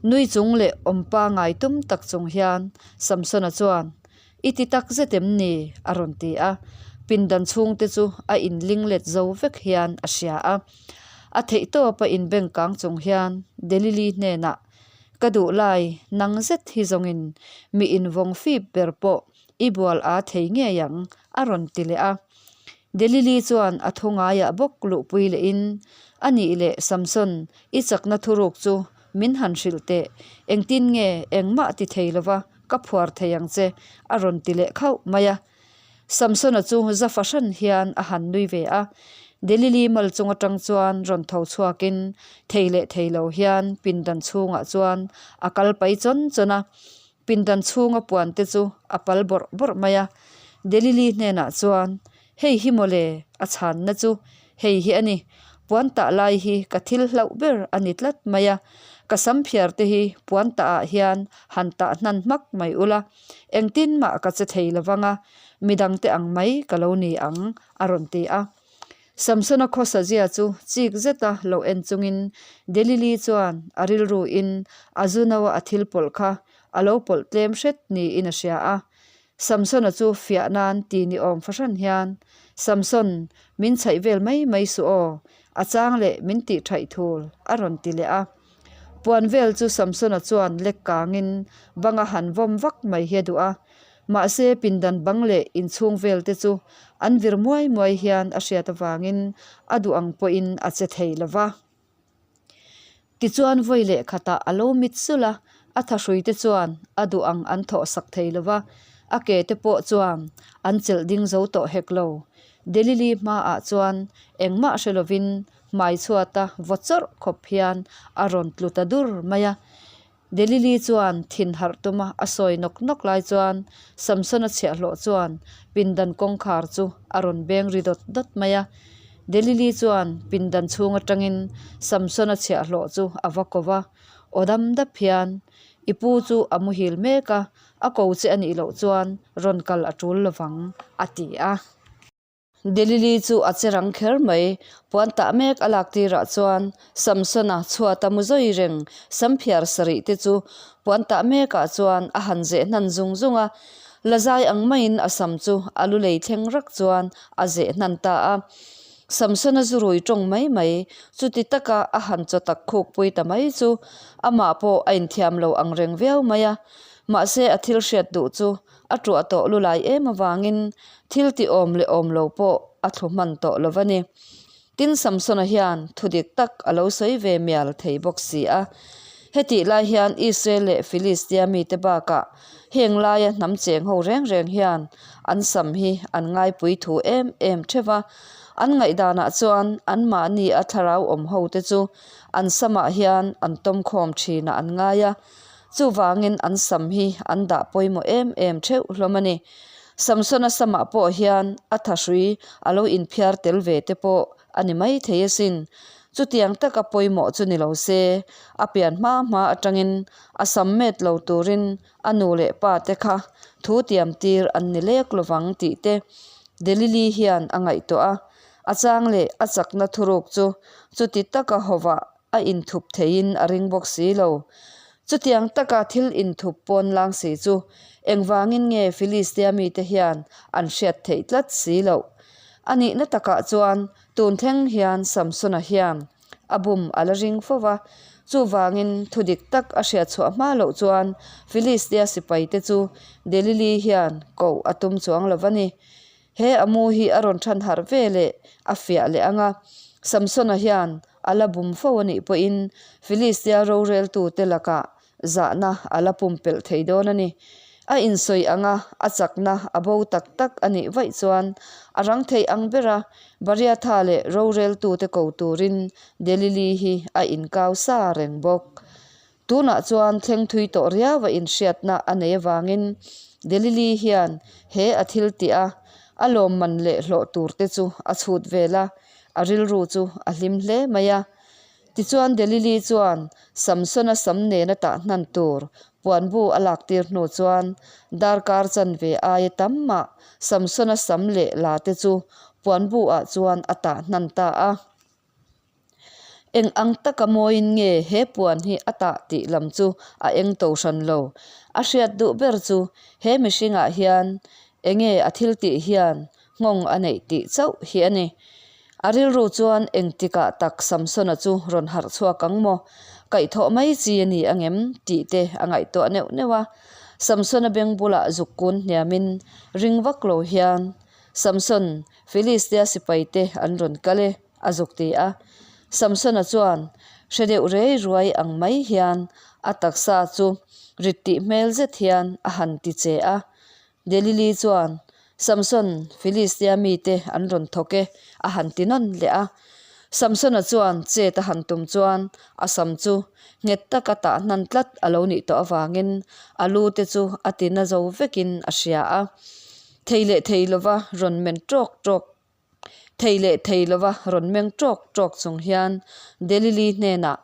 Nui chung leh awmpa ngai tum tak chung hian Samsona chuan, I ti tak zet em ni? a rawn ti a. Pindan chhungte chu a inling let zo vek hian a hria a. A theihtawp a inbeng kang chung hian Delili hnenah, Ka duh lai, nang zet hi zawngin mi invawng fip ber pawh I bual a thei ngei ang, a rawn ti leh a. Delili chuan a thu ngaiah bawk luhpui lehin, A nih leh, Samson, i chakna thuruk chu min han hrilh teh. Engtin nge engmah ti thei lova ka phuar thei ang che, a rawn ti leh khauh mai a. Samsona chu za fahran hian a han nui ve a. Delili mal chung atang chuan rawn tho chhuakin thei leh thei lo hian pindan chhungah chuan a kal pai chawn chawn a. Pindan chhunga puan te chu a pal bawrh bawrh mai a. Delili hnenah chuan, Hei hi mawle, a chhanna chu hei hi a ni. Puan tah lai hi ka thil hlauh ber a ni tlat mai a. Ka sam phiar te hi puan tah ah hian han tah hnan hmak mai ula, engtin mah ka che thei lovang a, midangte ang mai ka lo ni ang, a rawn ti a. Samsona khawsa zia chu chik zeta lo en chungin Delili chuan a rilruin a zu no a thil pawlh kha a lo pawlh tlem hret niin a hria a. Samsona chu fiah nan ti ni awm fahran hian, Samson, min chhaih vel mai mai suh aw, a chang leh min tih thaih thul, a rawn ti leh a. Puan vel chu Samsona chuan lek kangin banga han vawm vak mai hi a duh a. Mahse, pindan bang leh inchhung vel te chu an vir muai muai hian a hriat avangin a duh ang pawhin a che thei lo va. Tichuan vawi leh khatah a lo mit sulh a, a thahrui te chuan a duh ang an thawh sak thei lo va, a ke te pawh chuan an chelh ding zo tawh hek lo. Delili hmaah chuan engmah hre lovin hmai chhuata vaw chawrh khawp hian a rawn tlu ta dur mai a. Delili chuan thin harh tuma a sawi nawk nawk lai chuan Samsona chhiahhlawh chuan pindan kawngkhar chu a rawn beng ri dawt dawt mai a. Delili chuan pindan chhung atangin Samsona chhiahhlawh chu a va ko va, Aw dam dap hian, i pu chu a muhil mek a, a ko che a nih loh chuan rawn kal a tul lovang, a ti a. Delili chu a che rang kher mai. Puan tah mek a lak tirah chuan Samsona chhuata mu zawi reng samphiar sarih te chu puan tah mekah chuan a han zeh hnan zung zung a. Lazai ang maiin a sam chu a lu lei thleng rak chuan a zeh hnan ta a. Samsona zu rui tawng mai mai, chuti taka a han chaw tak khuk pui ta mai chu amah pawh a inthiam lo ang reng viau mai a. Mahse a thil hriat duh chu A tuah tawh lu lai em avangin thil ti awm leh awm lo pawh a thlu hman tawh lo va ni. Tin Samsona hian thu dik tak a lo sawi ve mial thei bawk si a. Hetih lai hian Israel leh Filistia mite bakah heng laia hnam cheng ho reng reng hian an sam hi an ngaipui thu em em theuh a. An ngaihdanah chuan anmahni a thlarau awm hote chu an samah hian an tawmkhawm thinah an ngai a. Chuvangin an sam hi an dah pawimawh em em theuh hlawm a ni. Samsona samah pawh hian a thahrui a lo inphiar tel ve te pawh a ni mai thei asin. Chutiang taka pawimawh chu ni lo se, a pian hma hma atangin a sam met lo turin a nu leh pa te kha thu tiam tir an ni lek lovang tih te Delili hian a ngaihtuah a. A chang leh a chakna thuruk chu chuti taka hawah a inthup theiin a ring bawk si lo. Chutiang taka thil inthup pawn lang si chu engvangin nge Filistia mite hian an hriat theih tlat si loh? A nihna takah chuan tun thleng hian Samsona hian a bum a la ring fo va, chuvangin thu dik tak a hriat chhuah hma loh chuan Filistia sipaite chu Delili hian koh a tum chuang lo va ni. He a mu hi a rawn than harh ve leh a fiah leh ang a, Samsona hian a la bum fo a nih pawhin Filistia roreltute lakah zahna a la pumpelh thei dawn a ni. A insawi ang a, a chakna a bo tak tak a nih vaih chuan a rang thei ang bera Bariatha leh roreltute ko turin Delili hi a inkau sa reng bawk. Tunah chuan thleng thui tawh riau a inhriatna a nei avangin Delili hian he a thil tih a, a lawmman leh hlawh tur te chu a chhut vel a, a rilru chu a hlim hle mai a. Tichuan Delili chuan Samsona sam nena tah hnan tur puanbu a lak tir hnu chuan darkar chanve aia tam mah Samsona sam leh la te chu puanbu ah chuan a tah hnan ta a. Eng ang taka mawiin nge he puan hi a tah tih lam chu a eng to hran lo. A hriat duh ber chu he mihringah hian enge a thil tih hian nghawng a neih tih chauh hi a ni. A rilru chuan engtikah tak Samsona chu rawn harh chhuak ang maw? Kaihthawh mai chi a ni angem? tih te a ngaihtuah neuh neuh a. Samsona beng bulah zuk kun hniamin ring vak lo hian, Samson, Filistia sipaite an rawn kal e, a zuk ti a. Samsona chuan hre deuh rei ruai ang mai hian a taksa chu rit tih hmel zet hian a han ti che a. Delili chuan, Samson, Filistia mite an rawn thawk e, a han ti nawn leh a. Samsona chuan chet a han tum chuan a sam chu nghet taka tah hnan tlat a lo nih tawh avangin a lu te chu a ti na zo vekin a hria a. Thei leh thei lova rawn men tawk tawk Thei leh thei lova rawn meng tawk tawk chung hian Delili hnenah,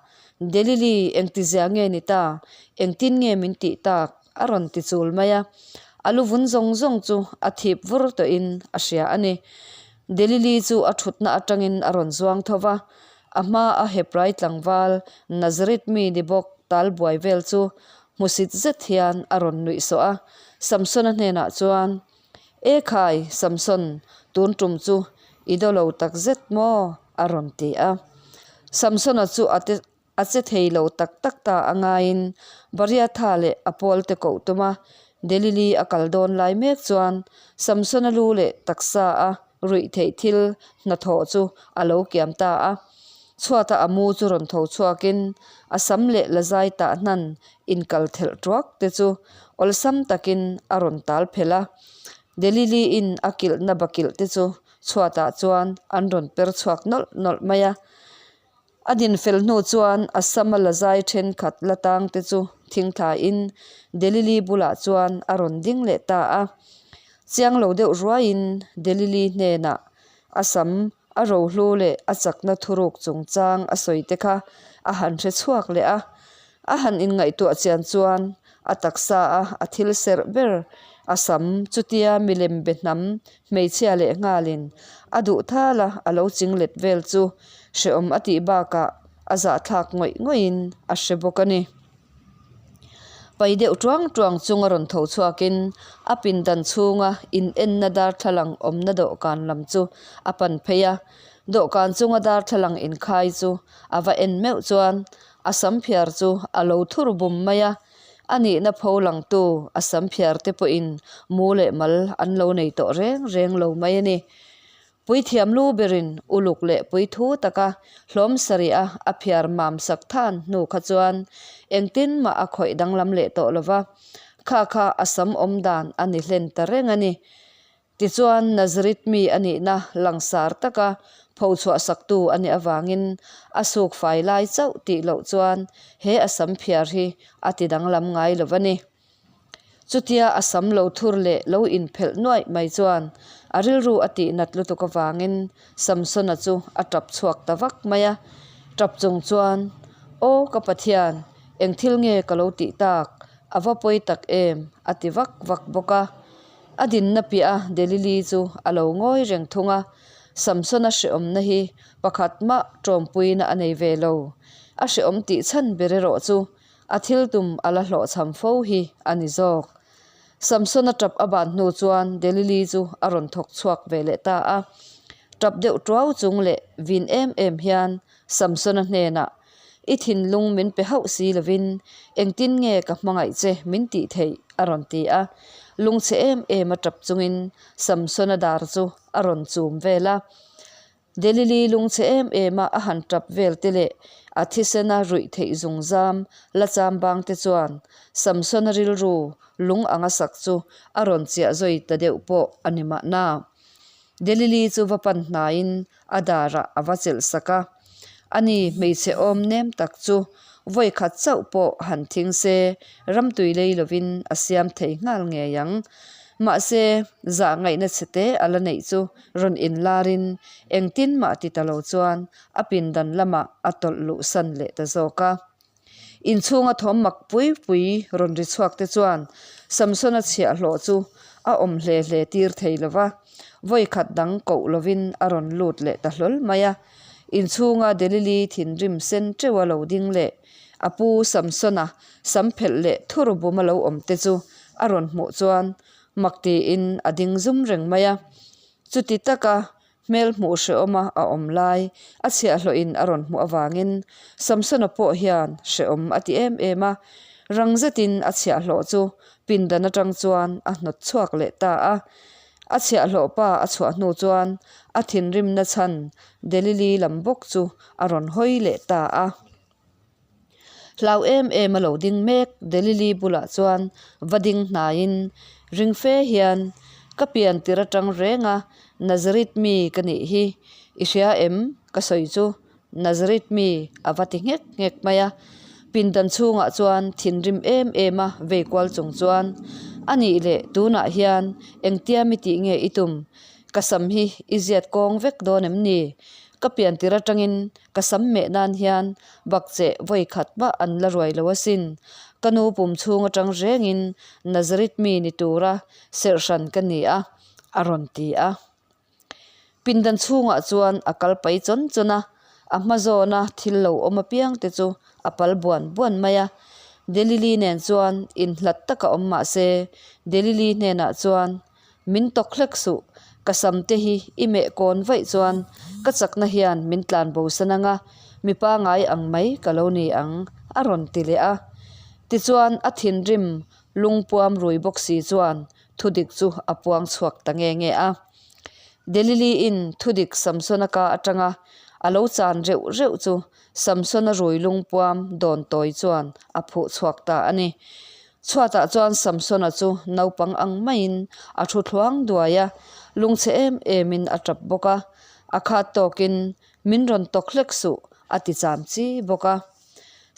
Delili, engtizia nge ni ta? Engtin nge min tih tak? a rawn ti chul mai a. A lu vun zawng zawng chu a thip vur tawhin a hria a ni. Delili chu a thutna atangin a rawn zuang tho va, a hma a Hebrai tlangval Nazareth mi ni bawk tal buai vel chu hmusit zet hian a rawn nuih sawh a. Samsona hnenah chuan, E khai, Samson, tun tum chu i do lo tak zet maw? a rawn ti a. Samsona chu a te a che thei lo tak tak ta a ngaiin Bariatha leh a pawlte koh tum a, Delili a kal dawn lai mek chuan Samsona lu leh taksa a ruih theih thil hnathawh chu a lo kiam ta a. Chhuata a mu chu rawn tho chhuakin a sam leh lazai tah hnan inkal thelh tuak te chu awlsam takin a rawn tal phelh a. Delili-in a kilhna bakilh te chu chhuatah chuan an rawn per chhuak nawlh nawlh mai a. A dinfel hnu chuan a sama lazai thenkhat la tang te chu thingthlain Delili bulah chuan a rawn ding leh ta a. Chiang lo deuh ruaiin Delili hnenah a sam a rohlu leh a chakna thuruk chungchang a sawi te kha a han hre chhuak leh a. A han inngaihtuah chian chuan a taksa a a thil serh ber a sam chutia milem be hnam hmeichhia leh nghalin a duh thal a a lo ching let vel chu hrehawm a tih bakah a zahthlak ngawih ngawih in a hre bawk a ni. Pai deuh tuang tuang chung a rawn tho chhuakin a pindan chhunga in enna darthlalang awmna dawhkan lam chu a pan phei a, dawhkan chunga darthlalang inkhai chu a va en meuh chuan a sam phiar chu a lo thur bum mai a, a nihna pho langtu a sam phiar te pawhin mu leh mal an lo nei tawh reng reng lo mai a ni. Puithiam lu berin uluk leh puithu taka hlawm sarih a a phiar mam sak than hnu kha chuan engtin mah a khawih danglam leh tawh lo va, kha kha a sam awm dan a ni hlen ta reng a ni. Tichuan Nazareth mi a nihna langsar taka phochhuah saktu a nih avangin a suk fai lai chauh tih loh chuan he a sam phiar hi a ti danglam ngai lo va ni. Chutia a sam lo thur leh lo inphelh nuaih mai chuan a rilru a tih nat lutuk avangin Samsona chu a tap chhuak ta vak mai a. Tap chung chuan, Aw ka Pathian, eng thil nge ka lo tih tak? A va pawi tak em? a ti vak vak bawk a. A dinna piah a Delili chu a lo ngawi reng thung a. Samsona hrehawmna hi pakhat mah tawmpuina a nei ve lo. A hrehawm tih chhan ber erawh chu A thil tum a la hlawhchham fo hi a ni zawk. Samsona tap a ban hnu chuan Delili chu a rawn thawk chhuak ve leh ta a. Tap deuh tuau chung leh vin em em hian Samsona hnenah, I thinlung min pe hauh si lovin engtin nge ka hmangaih che min tih theih? a rawn ti a. Lungchhe em em a tap chungin Samsona dar chu a rawn chum vel a. Delili lungchhe em em a a han tap vel te leh a thisena ruih theih zungzam la cham bang te chuan Samsona rilru lung anga sak chu a rawn chiah zawi ta deuh pawh a ni mahna. Delili chu va pan hnaiin a darah a va chelh sak a. Ani hmeichhe awm nem tak chu vawi khat chauh pawh han thing se ramtui lei lovin a siam thei nghal ngei ang. Mahse, zah ngaihna chhe te a la neih chu rawn inlarin engtin mah ti ta lo chuan a pindan lamah a tawlh luh san leh ta zawk a. Inchhunga thawm mak pui pui rawn ri chhuak te chuan Samsona chhiahhlawh chu a awm hle hle tir thei lo va. Vawi khat dang koh lovin a rawn lut leh ta hlawl mai a. Inchhunga Delili thinrim sen teuh a lo ding leh a pu Samsona sam phelh leh thur bum a lo awm te chu a rawn hmuh chuan mak tiin a ding zum reng mai a. Chuti taka hmel hmuh hrehawma a awm lai a chhiahhlawhin a rawn hmuh avangin Samsona pawh hian hrehawm a ti em em a, rang zetin a chhiahhlawh chu pindan atang chuan a hnawt chhuak leh ta a. A chhiahhlawh pa a chhuah hnu chuan a thinrimna chhan Delili lam bawk chu a rawn hawi leh ta a. Hlau em em a lo ding mek Delili bulah chuan va ding hnaiin ring fe hian, Ka pian tir atang reng a, Nazareth mi ka nih hi, i hria em? Ka sawi chu Nazareth mi a va ti nghek nghek mai a. Pindan chhungah chuan thinrim em em a vei kual chung chuan, A nih leh tunah hian engtia mi tih nge i tum? Ka sam hi i ziat kawng vek dawn em ni? Ka pian tir atangin Ka sam meh nan hian bakcheh vawi khat mah an la ruai lo asin. Ka nu pum chhung atang rengin Nazareth mi ni tura serh hran ka ni a, a rawn ti a. Pindan chhungah chuan a kal pai chawn chawn a, a hma zawna thil lo awm apiang te chu a pal buan buan mai a. Delili nen chuan inhlat taka awm mah se, Delili hnenah chuan Min tawk hlek suh, ka sam te hi i meh kawn vaih chuan ka chakna hian min tlan bo san anga mi pangai ang mai ka lo ni ang, a rawn ti leh a. Tichuan a thinrim lungpuam rui bawk si chuan thudik chu a puang chhuak ta nge nge a. Delili-in thudik Samsona ka atanga a lo chan reuh reuh chu Samsona rui lungpuam dawn tawi chuan a phuh chhuak ta a ni. Chhuatah chuan Samsona chu naupang ang maiin a thu thluang duai a, lungchhe em emin a tap bawk a, a khat tawkin min rawn tawk hlek suh a ti cham chi bawk a.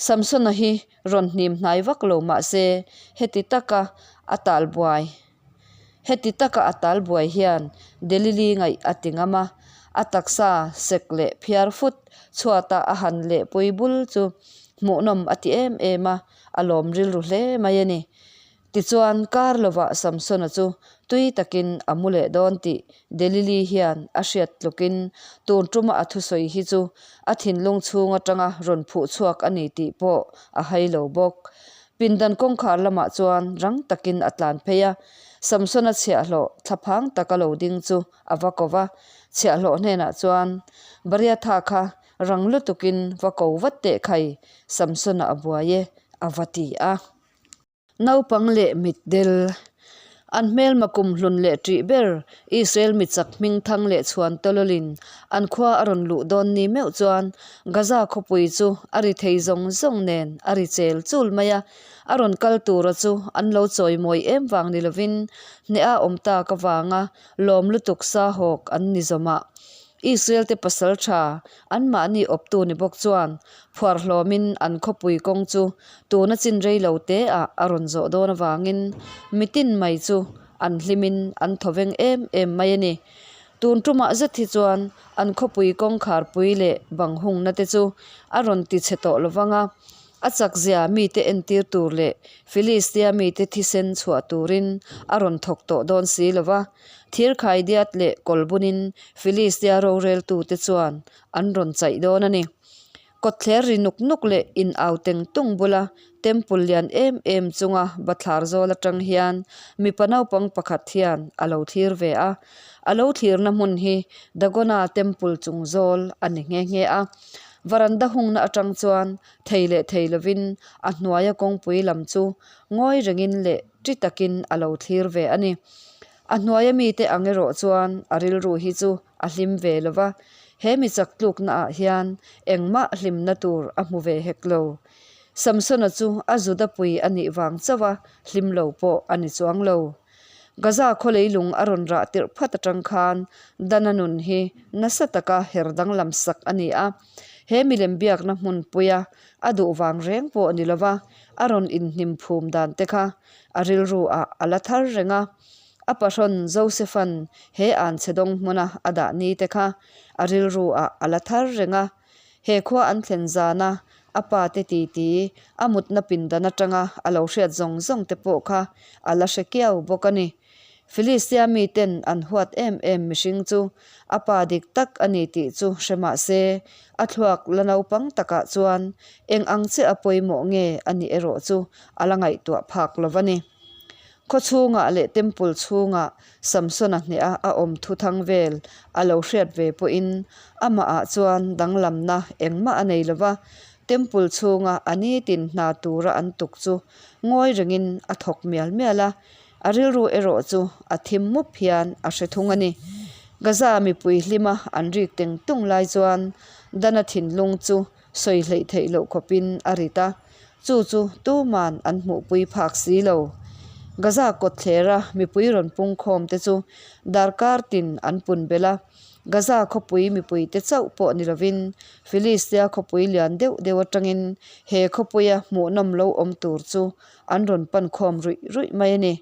Samsona hi rawn hnim hnai vak lo mah se heti taka a tal buai heti taka a tal buai hian Delili ngaih a ti ngam a, a taksa sek leh phiar fut chhuata a han lehpui bul chu hmuhnawm a ti em em a. A lawm rilru hle mai a ni. Tichuan, kar lovah Samsona chu tui takin a mu leh dawn tih Delili hian a hriat tlukin tun tuma a thusawi hi chu a thinlung chhung atanga rawn phuh chhuak a ni tih pawh a hai lo bawk. Pindan kawngkhar lamah chuan rang takin a tlan phei a, Samsona chhiahhlawh thlaphang taka lo ding chu a va ko va, chhiahhlawh hnenah chuan, Bariatha kha Rang lutukin va ko vat teh khai, Samsona a buai e, a va ti a. Naupang leh mitdel, an hmelma kum hlun leh ṭih ber Israel michak hming thang leh chhuan tawlawlin an khua a rawn luh dawn ni meuh chuan Gaza khawpui chu a ri thei zawng zawng nen a ri chel chul mai a. A rawn kal tura chu an lo chawimawi em vang ni lovin hneha awm tak avanga lawm lutuk sa hawk an ni zawmah. Israel-te pasal tha anmahni awptu ni bawk chuan phuar hlawmin an khawpui kawng chu tuna chin rei lo te ah a rawn zawh dawn avangin mitin mai chu an hlimin an thawveng em em mai a ni. Tun tumah zet hi chuan an khawpui kawngkharpui leh bang hungna te chu a rawn ti chhe tawh lovang a, A chakzia mite entir tur leh Filistia mite thisen chhuah turin a rawn thawk tawh dawn si lo va, thirkhai diat leh kawlbunin Filistia roreltute chuan an rawn chaih dawn a ni. Kawtthler ri nuk nuk leh in au teng tung bula temple lian em em chunga bathlar zawl atang hian mipa naupang pakhat hian a lo thlir ve a. A lo thlirna hmun hi Dagona temple chung zawl a ni nghe nghe a. Varanda hungna atang chuan thei leh thei lovin a hnuaia kawngpui lam chu ngawi rengin leh ṭi takin a lo thlir ve a ni. A hnuaia mite ang erawh chuan a rilru hi chu a hlim ve lo va, he mi chak tlukna ah hian engmah hlimna tur a hmu ve hek lo. Samsona chu a Juda pui a nih vang chauh a hlim lo pawh a ni chuang lo. Gaza khaw leilung a rawn rah tirh phat atang khan Dana nun hi nasa taka her danglam sak a ni a. He milem biakna hmunpuia a duh vang reng pawh ni lova a rawn inhnim phum dan te kha a rilru ah a la thar reng a. A pahrawn Joseph-a'n he anchhe dawng hmuna a dah ni te kha a rilru ah a la thar reng a. He khua an thlen zana a pa te titi a mutna pindan atanga a lo hriat zawng zawng te pawh kha a la hre kiau bawk a ni. Filistia miten an huat em em mihring chu a pa dik tak a ni tih chu hre mah se, a thluak la naupang takah chuan eng ang chiah a pawimawh nge a nih erawh chu a la ngaihtuah phak lo va ni. Khaw chhungah leh temple chhungah Samsona hneha a awm thu thang vel a lo hriat ve pawhin amahah chuan danglamna engmah a nei lo va, temple chhunga a nitin hna tura an tuk chu ngawi rengin a thawk mial mial a, a rilru erawh chu a thim mup hian a hre thung a ni. Gaza mipui hlima an rik teng tung lai chuan Dana thinlung chu sawi hleih theih loh khawpin a rit a, chu chu tuman an hmuhpui phak si lo. Gaza kawtthlera mipui rawn pungkhawm te chu darkar tin an pun belh a, Gaza khawpui mipui te chauh pawh ni lovin Filistia khawpui lian deuh deuh atangin he khawpuia hmuhnawm lo awm tur chu an rawn pan khawm ruih ruih mai a ni.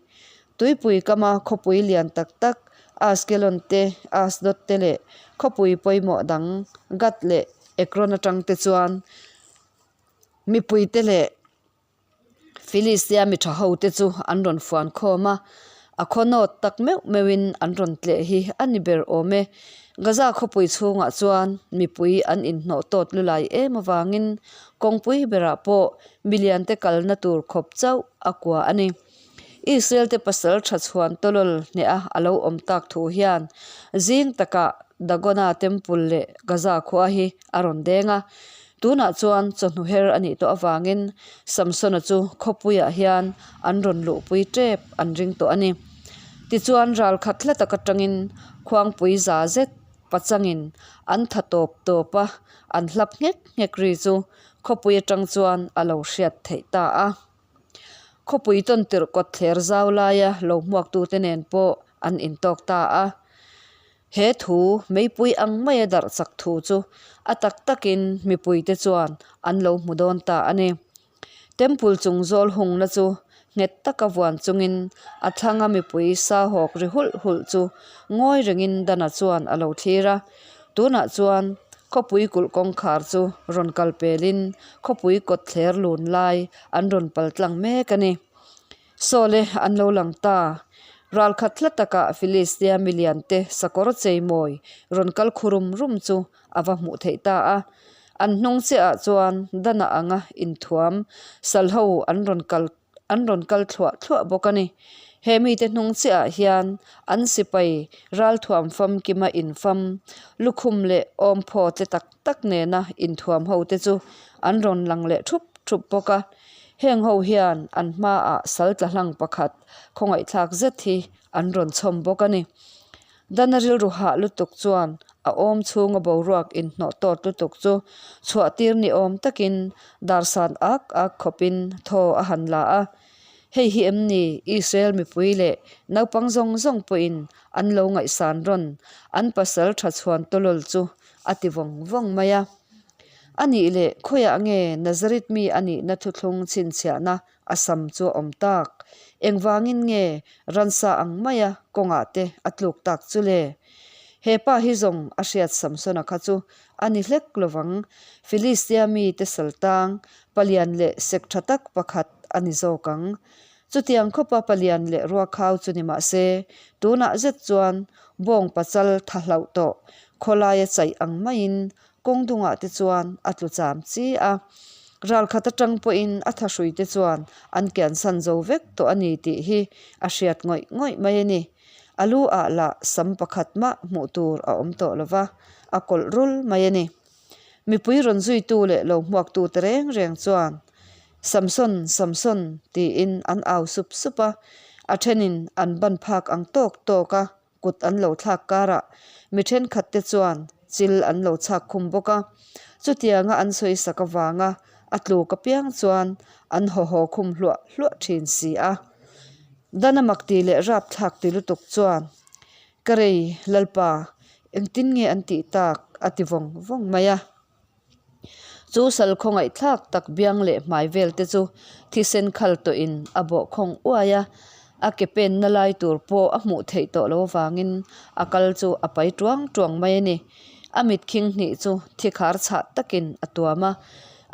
Tuipui kama khawpui lian tak tak Askelon te, Asdod te leh khawpui pawimawh dang Gath leh Ekron atang te chuan mipuite leh Filistia mi tha ho te chu an rawn fuan khawm a, a khaw nawt tak meuh meuhin an rawn tleh hi a ni ber awm e. Gaza khawpui chhungah chuan mipui an inhnawh tawt lulai em avangin kawngpui berah pawh milian te kalna tur khawp chauh a kua a ni. Israel te pasal tha chhuan tawlawl hneha a lo awm tak thu hian zing takah Dagona temple leh Gaza khua hi a rawn deng a. Tunah chuan chawhnu her a nih tawh avangin Samsona chu khawpuiah hian an rawn luhpui tep an ring tawh a ni. Tichuan ral khat hla tak atangin khuangpui za zet pachangin an tha tawp tawp a, an hlap nghek nghek ri chu khawpui atang chuan a lo hriat theih ta a. Khawpui tawn tirh kawt thler zau laia lo hmuaktute nen pawh an intawk ta a. He thu meipui ang maia darh chak thu chu a tak takin mipuite chuan an lo hmu dawn ta a ni. Temple chung zawl hungna chu nghet taka vuan chungin a thlanga mipui sa hawk ri hulh hulh chu ngawi rengin Dana chuan a lo thlir a. Tunah chuan khawpui kulh kawngkhar chu rawn kal pelin khawpui kawt thler lun lai an rawn pal tlang mek a ni. Saw le an lo lang ta. Ral khat hla takah Filistia milian te sakawr cheimawi rawn kal khu rum rum chu a va hmuh theih ta a. An hnung chiahah chuan Dana anga inthuam sal ho an rawn kal an rawn kal thluah thluah bawk a ni. He mite hnung chiahah hian an sipai ralthuam famkima infam lukhum leh awmphaw tle tak tak nena inthuam ho te chu an rawn lang leh thup thup bawk a. Heng ho hian an hmaah sal tla hlang pakhat khawngaihthlak zet hi an rawn chhawm bawk a ni. Dana rilru hah lutuk chuan a awm chhunga boruak inhnawh tawt lutuk chu chhuah tir ni awm takin darsan ak ak khawpin thaw a han la a. Hei hi em ni Israel mipui leh naupang zawng zawng pawhin an lo ngaihsan rawn an pasal tha chhuan tawlawl chu a ti vawng vawng mai a. A nih leh khawiah nge Nazareth mi a nihna thuthlung chhinchhiahna a sam chu a awm tak? Engvangin nge ransa ang maia kawngah te a tluk tak chu le? He pa hi zawng a hriat Samsona kha chu a ni hlek lovang, Filistia mite saltang, palian leh sek tha tak pakhat a ni zawk ang. Chutiang khawpa palian leh ruakhau chu ni mah se, tunah zet chuan bawng pachal tha hlauh tawh, khawlaia chaih ang maiin kawng dungah te chuan a tlu cham chi a. Ral khat atang pawhin a thahrui te chuan an kiansan zo vek tawh a ni tih hi a hriat ngawih ngawih mai a ni. A lu ah lah sam pakhat mah hmuh tur a awm tawh lo va, a kawlh rul mai a ni. Mipui rawn zuitu leh lo hmuaktu te reng reng chuan, Samson, Samson, tiin an au sup sup a, a thenin an ban phak ang tawk tawk a, kut an lo thlak karah mi thenkhat te chuan chil an lo chhak khum bawk a, chutianga an sawi sak avanga a tluk apiang chuan an haw haw khum hluah hluah thin si a. Dana mak ti leh rap thlak ti lutuk chuan, Ka rei, Lalpa, engtin nge an tih tak? a ti vawng vawng mai a. Chu sal khawngaihthlak tak biang leh hmai vel te chu thisen khal tawhin a bawh khawng uai a, a ke penna lai tur pawh a hmuh theih tawh lo avangin a kal chu a pai tuang tuang mai a ni. A mit khing hnih chu thi khar chhah takin a tuam a.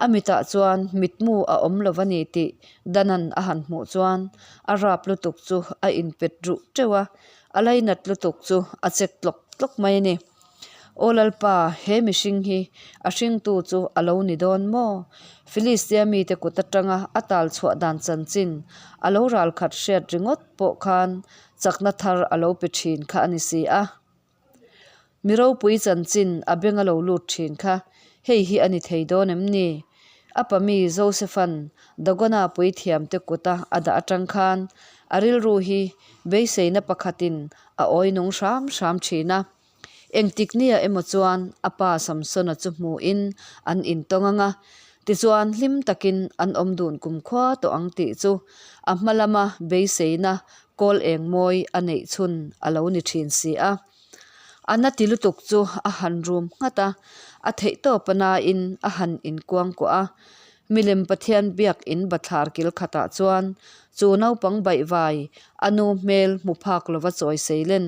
A mitah chuan mitmu a awm lo a ni tih Danan a han hmuh chuan a rap lutuk chu a inpet ruh teuh a, a lainat lutuk chu a chek tlawk tlawk mai a ni. Aw Lalpa, he mihring hi a hringtu chu a lo ni dawn maw? Filistia mite kut atanga a tal chhuah dan chanchin a lo ralkhat hriat ringawt pawh khan chakna thar a lo pe thin kha a ni si a. Mi ropui chanchin a beng a lo lut thin kha hei hi a ni thei dawn em ni? A pa mi Joseph-a'n Dagona puithiamte kuta a dah atang khan a rilru hi beiseina pakhatin a awi nung hram hram thin a. Engtik nia emaw chuan a pa Samsona chu hmuhin an intawng ang a, tichuan hlim takin an awm dun kumkhua tawh ang tih chu a hma lama beiseina kawl eng mawi a neih chhun a lo ni thin si a. A na ti lutuk chu a han rum nghat a, a theihtawp a nain a han inkuangkuah a. Milem Pathian biak in bathlar kil khatah chuan chu naupang baihvai a nu hmel hmu phak lova chawi seilen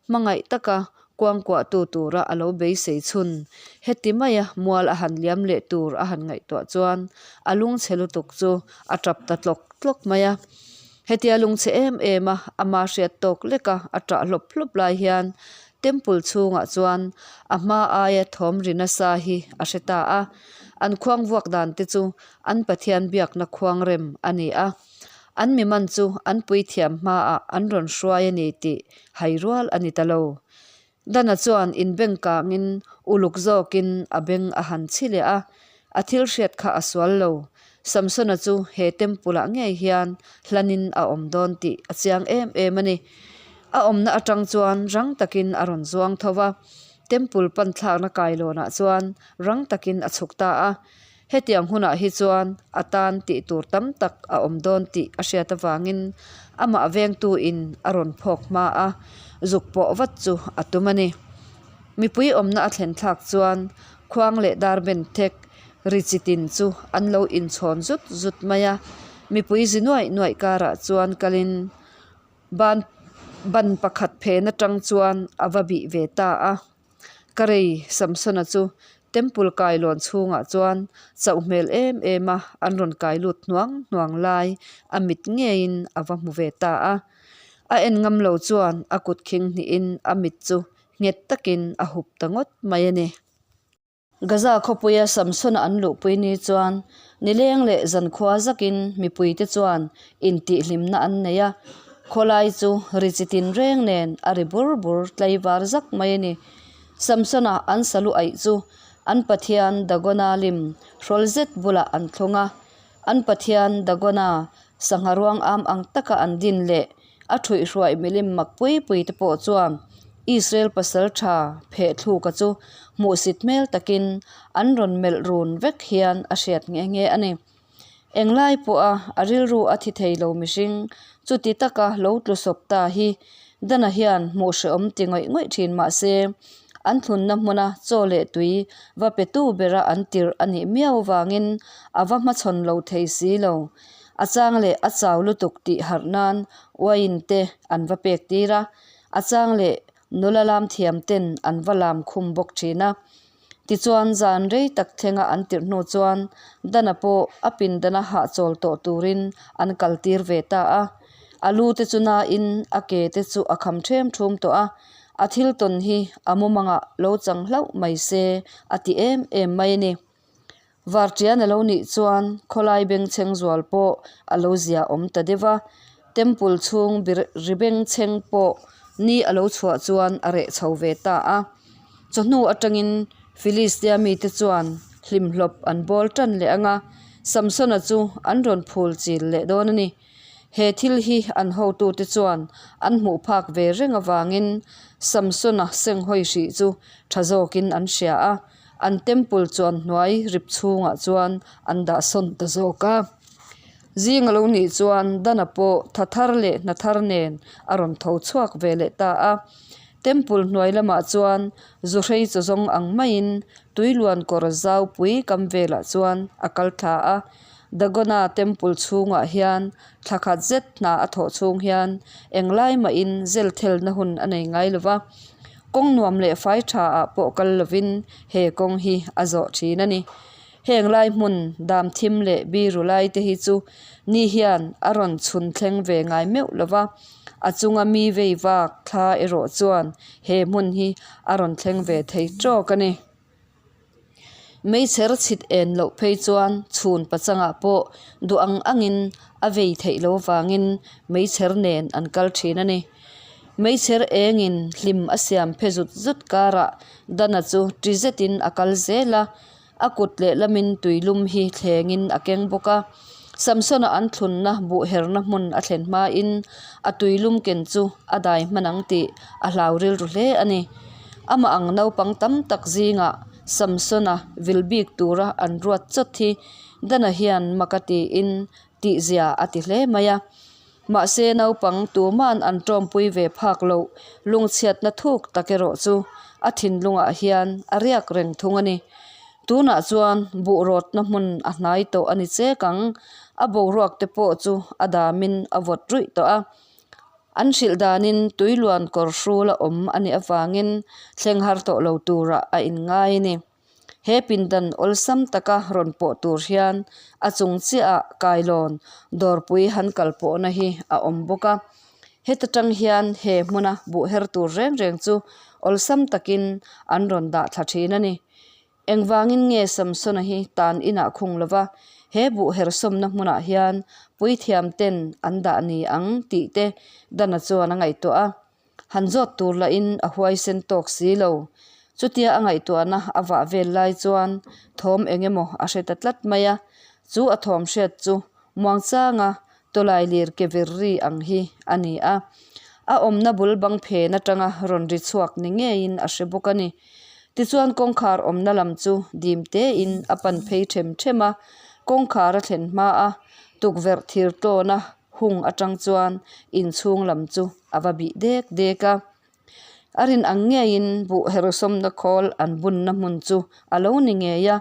hmangaih taka kuangkuahtu tura a lo beisei chhun heti maia mual a han liam leh tur a han ngaihtuah chuan a lungchhe lutuk chu a tap ta tlawk tlawk mai a. Hetia lungchhe em em a ama hriat tawk leka a ṭah hlawp hlawp lai hian Temple chhungah chuan a hma aia thawm ri nasa hi a hre ta a, an khuang vuak dan te chu an Pathian biakna khuang rem a ni a, an mi man chu an puithiam hmaah an rawn hruai a ni tih hai rual a ni ta lo. Dana chuan inbeng kangin uluk zawkin a beng a han chhi leh a, a thil hriat kha a sual lo. Samsona chu he temple ah ngei hian hlanin a awm dawn tih a chiang em em a ni. A awmna atang chuan rang takin a rawn zuang tho va, temple pan thlakna kailawnah chuan rang takin a chhuk ta a. Hetiang hunah hi chuan a tan tih tur tam tak a awm dawn tih a hriat avangin amah vengtu in a rawn phawk hma a, zuk pawh vat chu a tum a ni. Mipui awmna a thlen thlak chuan khuang leh dar ben thek ri chi tin chu an lo inchhawn zut zut mai a, mipui zi nuaih nuaih karah chuan kalin ban ban pakhat phen atang chuan a va bih ve ta a. Ka rei Samsona chu Temple kailawn chhungah chuan chauh hmel em em a an rawn kai lut hnuang hnuang lai a mit ngeiin a va hmu ve ta a. A en ngam lo chuan a kut khing hnihin a mit chu nghet takin a hup ta ngawt mai a ni. Gaza khawpuia Samsona an luhpui ni chuan nileng leh zankhua zakin mipuite chuan intihhlimna an nei a, khawlai chu ri chi tin reng nen a ri bur bur tlaivar zak mai a ni. Samsona an salu aih chu an pathian Dagona lim hrawl zet bulah an thlung a, an pathian Dagona sangha ruang am ang taka an din leh A ṭhuihhruaih milim mak pui pui te pawh chuan Israel pasal ṭha phehthlûka chu hmuhsit hmel takin an rawn melh run vek hian a hriat nghe nghe a ni. Englai pawha a rilru a thi thei lo mihring chuti taka lo tlu sawp ta hi Dana hian hmuh hrehawm ti ngawih ngawih ṭhin mah se, an thlunna hmuna chaw leh tui va petu bera an tirh a nih miau avangin a va hmachhawn lo thei si lo. A chang leh a chau lutuk tih harh nan wine te an va pek tir a, a chang leh nula lam thiam ten an va lam khum bawk thin a. Tichuan zan rei tak thlenga an tirh hnu chuan Dana pawh a pindana hahchawl tawh turin an kal tir ve ta a. A lu te chu nain a ke te chu a kham ṭhem ṭhum tawh a, a thil tawn hi a mumangah lo chang hlauh mai se a ti em em mai a ni. Varṭian a lo nih chuan khawlai bengchheng zual pawh a lo zia awm ta deuh a, temple chhung ri bengchheng pawh ni a lo chhuah chuan a reh chho ve ta a. Chawhnu atangin Filistia mite chuan hlimhlawp an bawl tan leh ang a, Samsona chu an rawn phul chil leh dawn a ni. He thil hi an hotute chuan an hmuh phak ve reng avangin Samsona senghawi hrih chu tha zawkin an hria a. An temple chuan hnuai rip chhungah chuan an dah sawn ta zawk a. Zing a lo nih chuan Dana pawh tha thar leh hna thar nen a rawn tho chhuak ve leh ta a. Temple hnuai lamah chuan zu hrei chaw zawng ang maiin tui luan kawr zau pui kam velah chuan a kal thla a. Dagona temple chhungah hian thla khat zet hna a thawh chhung hian englai mahin zel thelna hun a nei ngai lo va. Kawng nuam leh fai tha ah pawh kal lovin he kawng hi a zawh thin a ni. Heng lai hmun dam thim leh biru lai te hi chu ni hian a rawn chhun thleng ve ngai meuh lo va, a chunga mi vei vak thla erawh chuan he hmun hi a rawn thleng ve thei tawk a ni. Meichher chhit en loh phei chuan chhun pachangah pawh duh ang angin a vei theih lo vangin meichher nen an kal thin a ni. Meichher engin hlim a siam phe zut zut karah Dana chu ti zetin a kal zel a, a kut lehlamin tuilum hi thlengin a keng bawk a. Samsona an thlunna buh herna hmun a thlen hmain a tuilum ken chu a dai hman ang tih a hlau rilru hle a ni. Amah ang naupang tam tak zingah Samsona vil bik tura an ruat chawt hi Dana hian mak a tiin tihzia a ti hle mai a. Mahse naupang tuman an tawmpui ve phak loh lungchhiatna thuk tak erawh chu a thinlungah hian a riak reng thung a ni. Tunah chuan buh rawtna hmun a hnai tawh a ni chek ang, a boruak te pawh chu a damin a vawt ruih tawh a. An hrilh danin tui luan kawr hrul a awm a nih avangin thleng har tawh lo turah a inngai a ni. He pindan awlsam taka rawn pawh tur hian a chung chiahah kailawn dawrpui han kal pawhna hi a awm bawk a. Heta tang hian he hmuna buh her tur reng reng chu awlsam takin an rawn dah thla thin a ni. Engvangin nge Samsona hi tan inah khung lova he buh her sawmna hmunah hian puithiam ten an dah ni ang tih te Dana chuan a ngaihtuah a. Han zawt tur lahin a huaisen tawk si lo. Chutia a ngaihtuahna a vah vel lai chuan thawm eng emaw a hre ta tlat mai a, chu a thawm hriat chu muangchanga tawlai lir ke vir ri ang hi a ni a. A awmna bul bang phen atanga rawn ri chhuak ni ngeiin a hre bawk a ni. Tichuan kawngkhar awmna lam chu dim tein a pan phei them them a, kawngkhar a thlen hma a tukverh thir tawna hung atang chuan inchhung lam chu a va bih dek dek a. A rin ang ngeiin buh herhsawmna khawl an bunna hmun chu a lo ni ngei a,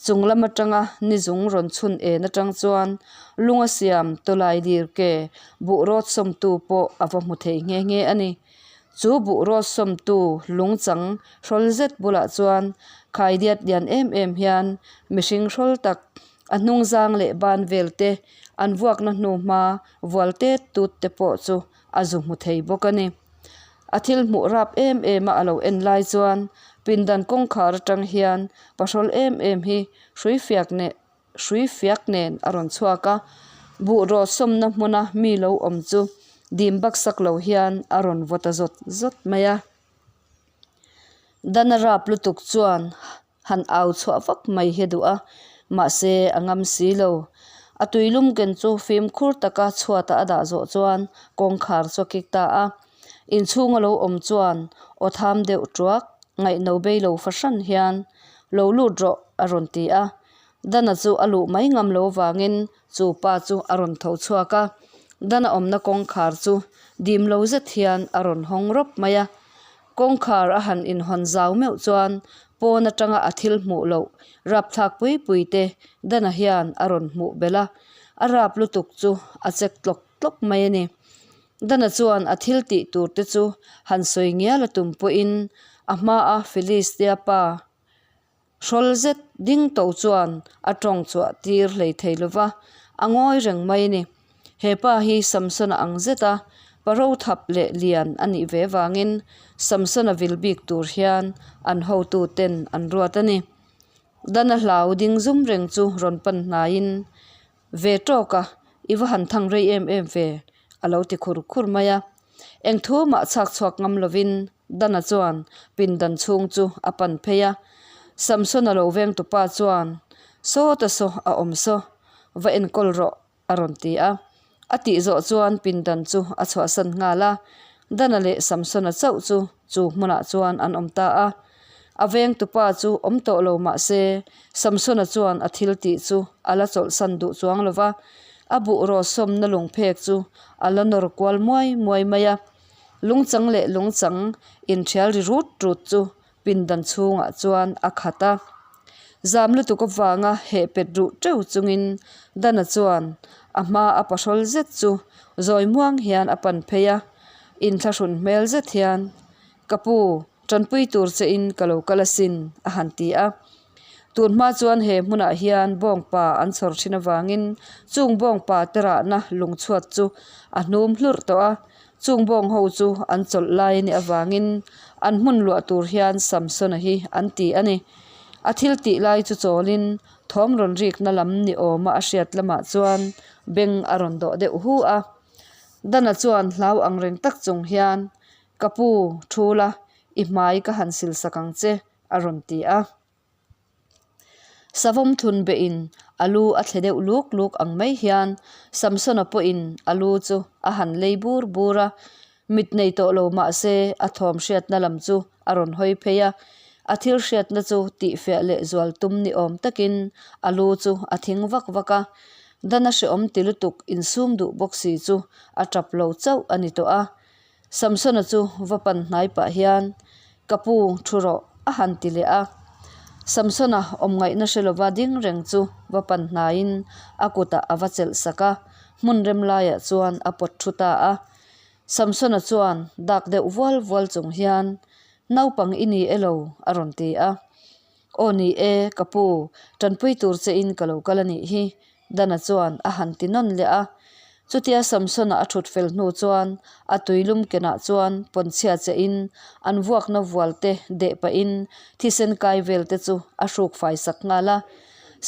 chung lam atanga ni zung rawn chhun en atang chuan lunga siam tawlai lir ke buh rawt sawmtu pawh a va hmu thei nghe nghe a ni. Chu buh rawt sawmtu lungchang hrawl zet bulah chuan khaidiat lian em em hian mihring hrawl tak A hnung zang leh ban vel te, an vuakna hnu hma vual tet tut te pawh chu a zu hmu thei bawk a ni. A thil hmuh rap em em a a lo en lai chuan pindan kawngkhar atang hian pahrawl em em hi hrui fiak neh hrui fiak nen a rawn chhuak a, buh rawt sawmna hmuna mi lo awm chu dim baksak lo hian a rawn vaw ta zawt zawt mai a. Dana rap lutuk chuan Han au chhuah vak mai hi a duh a, mahse a ngam si lo. A tuilum ken chu fimkhur taka chhuata a dah zawh chuan kawngkhar chu a kik ta a. Inchhung a lo awm chuan aw tham deuh tuak, ngaihno bei lo fahran hian, Lo lut rawh, a rawn ti a. Dana chu a luh mai ngam lo vangin chu pa chu a rawn tho chhuak a. Dana awmna kawngkhar chu dim lo zet hian a rawn hawng rawp mai a. Kawngkhar a han inhawn zau meuh chuan pawn atanga a thil hmuh loh rapthlak pui pui te Dana hian a rawn hmuh belh a, a rap lutuk chu a chek tlawk tlawk mai a ni. Dana chuan a thil tih tur te chu han sawi ngial a tum pawhin a hmaa Philistia pa Hrawl zet ding to chuan a tawng chhuah tir hlei thei lo va, a ngawi reng mai a ni. He pa hi Samsona ang zet a, pa ro thap leh lian a nih ve vangin Samsona vil bik tur hian an hotu ten an ruat a ni. Dana hlau ding zum reng chu rawn pan hnaiin, Ve tawk a, i va han thang rei em em ve, a lo ti khur khur mai a. Eng thu mah chhak chhuak ngam lovin Dana chuan pindan chhung chu a pan phei a. Samsona lo veng tupa chuan, Sawta saw a awm saw, va enkawl rawh, a rawn ti a. A tih zawh chuan pindan chu a chhuahsan nghal a. Dana leh Samsona chauh chu chu hmunah chuan an awm ta a. A veng tupa chu awm tawh lo mah se, Samsona chuan a thil tih chu a la chawlhsan duh chuang lo va, a buh rawh sawmna lungphek chu a la nawr kual muai muai mai a. Lungchang leh lungchang inthial ri rut rut chu pindan chhungah chuan a khat a. Zam lutuk avanga heh pet ruh teuh chungin Dana chuan a hma a pahrawl zet chu zawi muang hian a pan phei a, inthlahrun hmel zet hian, Ka pu, tanpui tur che in ka lo kal asin, a han ti a. Tun hma chuan he hmunah hian bawngpa an chhawr thin avangin chung bawngpa te rahna lungchhuat chu a hnum hlurh tawh a, chung bawng ho chu an chawlh lai a nih avangin an hmun luah tur hian Samsona hi an ti a ni. A thil tih lai chu chawlin thawm rawn rikna lam ni awma a hriat lamah chuan beng a rawn dawh deuh hu a. Dana chuan hlau ang reng tak chung hian, Ka pu, thu la, i hmai ka han sil sak ang che, a rawn ti a. Savawm thun behin a lu a thle deuh luk luk ang mai hian Samsona pawhin a lu chu a han lei bur bur a, mit nei tawh lo mah se a thawm hriatna lam chu a rawn hawi phei a, a thil hriatna chu tihfiah leh zual tum ni awm takin a lu chu a thing vak vak a, Dana hrehawm ti lutuk insum duh bawk si chu a tap lo chauh a ni tawh a. Samsona chu va pan hnai pah hian, Ka pu, thu rawh, a han ti leh a. Samsona awm ngaihna hre lova ding reng chu va pan hnaiin a kutah a va chelh sak a, hmun rem laiah chuan a pawt thu ta a. Samsona chuan dak deuh vual vual chung hian, Naupang i ni elo? a rawn ti a. Aw ni e, ka pu, tanpui tur che in ka lo kal a nih hi, Dana chuan a han ti nawn leh a. Chutia Samsona a thut fel hnu chuan a tuilum kenah chuan pawnchhia che in an vuakna vual te deh pahin thisen kai vel te chu a hruk fai sak nghal a.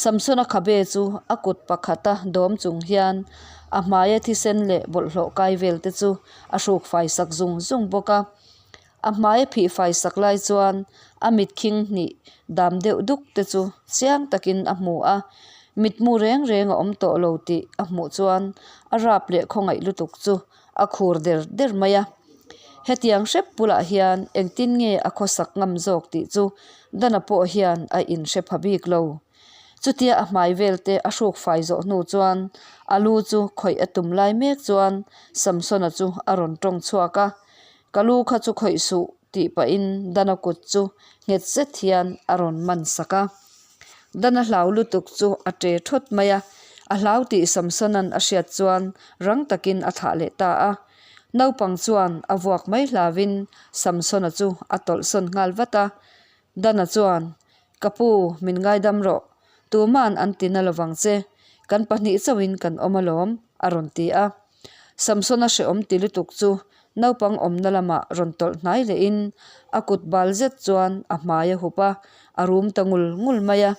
Samsona khabe chu a kut pakhata dawm chung hian a hmaia thisen leh bawlhhlawh kai vel te chu a hruk fai sak zung zung bawk a. A hmai a phih fai sak lai chuan a mit khing hnih dam deuh duk te chu chiang takin a hmu a, mitmu reng reng a awm tawh lo tih a hmuh chuan a rap leh khawngaih lutuk chu a khur der der mai a. Hetiang hrep bulah hian engtin nge a khawsak ngam zawk tih chu Dana pawh hian a inhre pha bik lo. Chutia a hmai vel te a hruk fai zawh hnu chuan a lu chu khawih a tum lai mek chuan Samsona chu a rawn tawng chhuak a, Ka lu kha chu khawih suh tih pahin Dana kut chu nghet zet hian a rawn man sak a. Dana hlau lutuk chu a ṭe ṭhawt mai a, a hlau tih Samsona'n a hriat chuan rang takin a thlah leh ta a. Naupang chuan a vuak mai hlauvin Samsona chu a tawlhsawn nghal vat a. Dana chuan, Ka pu, min ngaidam rawh. Tuma'n an ti na lovang che. Kan pahnih chauhin kan awm alawm, a rawn ti a. Samsona hrehawm ti lutuk chu naupang awmna lamah rawn tawlh hnai lehin a kut bal zet chuan a hmai a hup a, a rum ta ngul ngul mai a.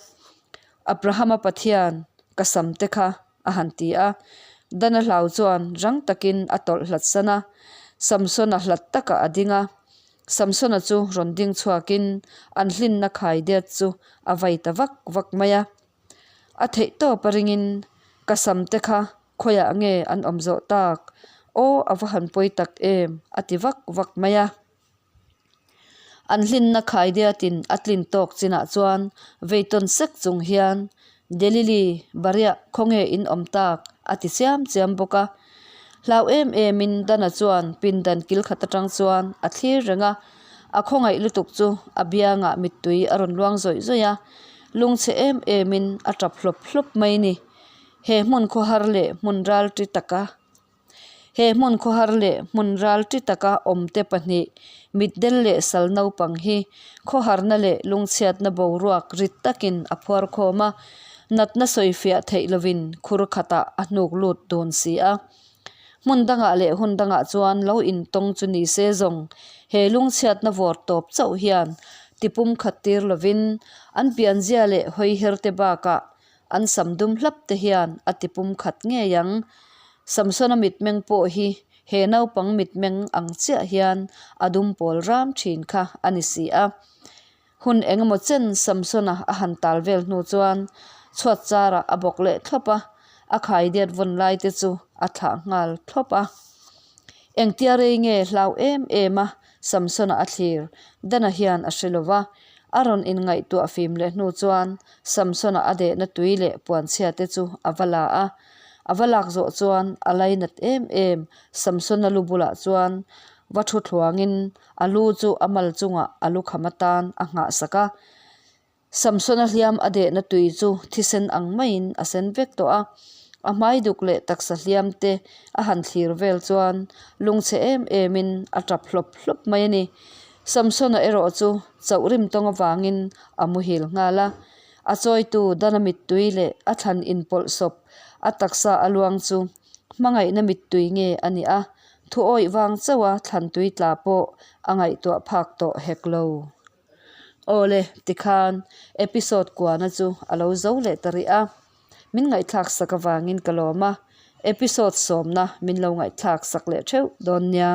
Abrahama Pathian, ka sam te kha, a han ti a. Dana hlau chuan rang takin a tawlh hlat san a, Samsona hlat takah a ding a. Samsona chu rawn ding chhuakin an hlinna khai det chu a vai ta vak vak mai a. A theih tawp a ringin ka sam te kha khawiah nge an awm zawh tak? Aw a va han pawi tak em? a ti vak vak mai a. An hlinna khaidiatin a tlin tawk chinah chuan veitawn sek chung hian Delili Bariah khawnge in awm tak? a ti chiam chiam bawk a. Hlau em emin Dana chuan pindan kil khat atang chuan a thlir reng a, a khawngaih lutuk chu a biangah mittui a rawn luang zawih zawih a. Lungchhe em emin a tap hlawp hlawp mai ni. He hmun khawhar leh hmun ral ti taka He hmun khawhar leh hmun ral ti taka awmte pahnih mitdel leh sal naupang hi khawharna leh lungchhiatna boruak rit takin a phuar khawm a, natna sawifiah theih lovin khur khatah a hnuk lut dun si a. Hmun dangah leh hun dangah chuan lo intawng chu ni se zawng he lungchhiatna vawr tawp chauh hian tipum khat tir lovin an pianzia leh hawiher te bakah an sam dum hlap te hian a tipum khat ngei ang. Samsona mitmeng pawh hi he naupang mitmeng ang chiah hian a dum pawl ram thin kha a ni si a. Hun engemaw chen Samsona a han tal vel hnu chuan chhuat charah a bawk leh thlawp a, a khaidiat vawn lai te chu a thlah nghal thlawp a. Engtia rei nge hlau em em a Samsona a thlir Dana hian a hre lo va, a rawn inngaihtuah fim leh hnu chuan Samsona a dehna tui leh puanchhia te chu a va la a. A va lak zawh chuan a lainat em em Samsona lu bulah chuan va thu thluangin A lu chu a mal chungah a lukham atan a nghah sak a. Samsona hliam a dehna tui chu thisen ang maiin a sen vek tawh a. A hmai duk leh taksa hliam te a han thlir vel chuan lungchhe em emin a tap hlawp hlawp mai a ni. Samsona erawh chu chauh rim tawng avangin a muhil nghal a. A chawitu Dana mittui leh a thlan inpawlh sawp a taksa a luang chu hmangaihna mittui nge a nih a, thu awih vang chauha thlan tui tla pawh a ngaihtuah phak tawh hek lo. Awle, tikhan episode kuana chu a lo zo leh ta rih a, min ngaihthlak sak avangin ka lawm a, episode sawmna min lo ngaihthlak sak leh theuh dawn nia.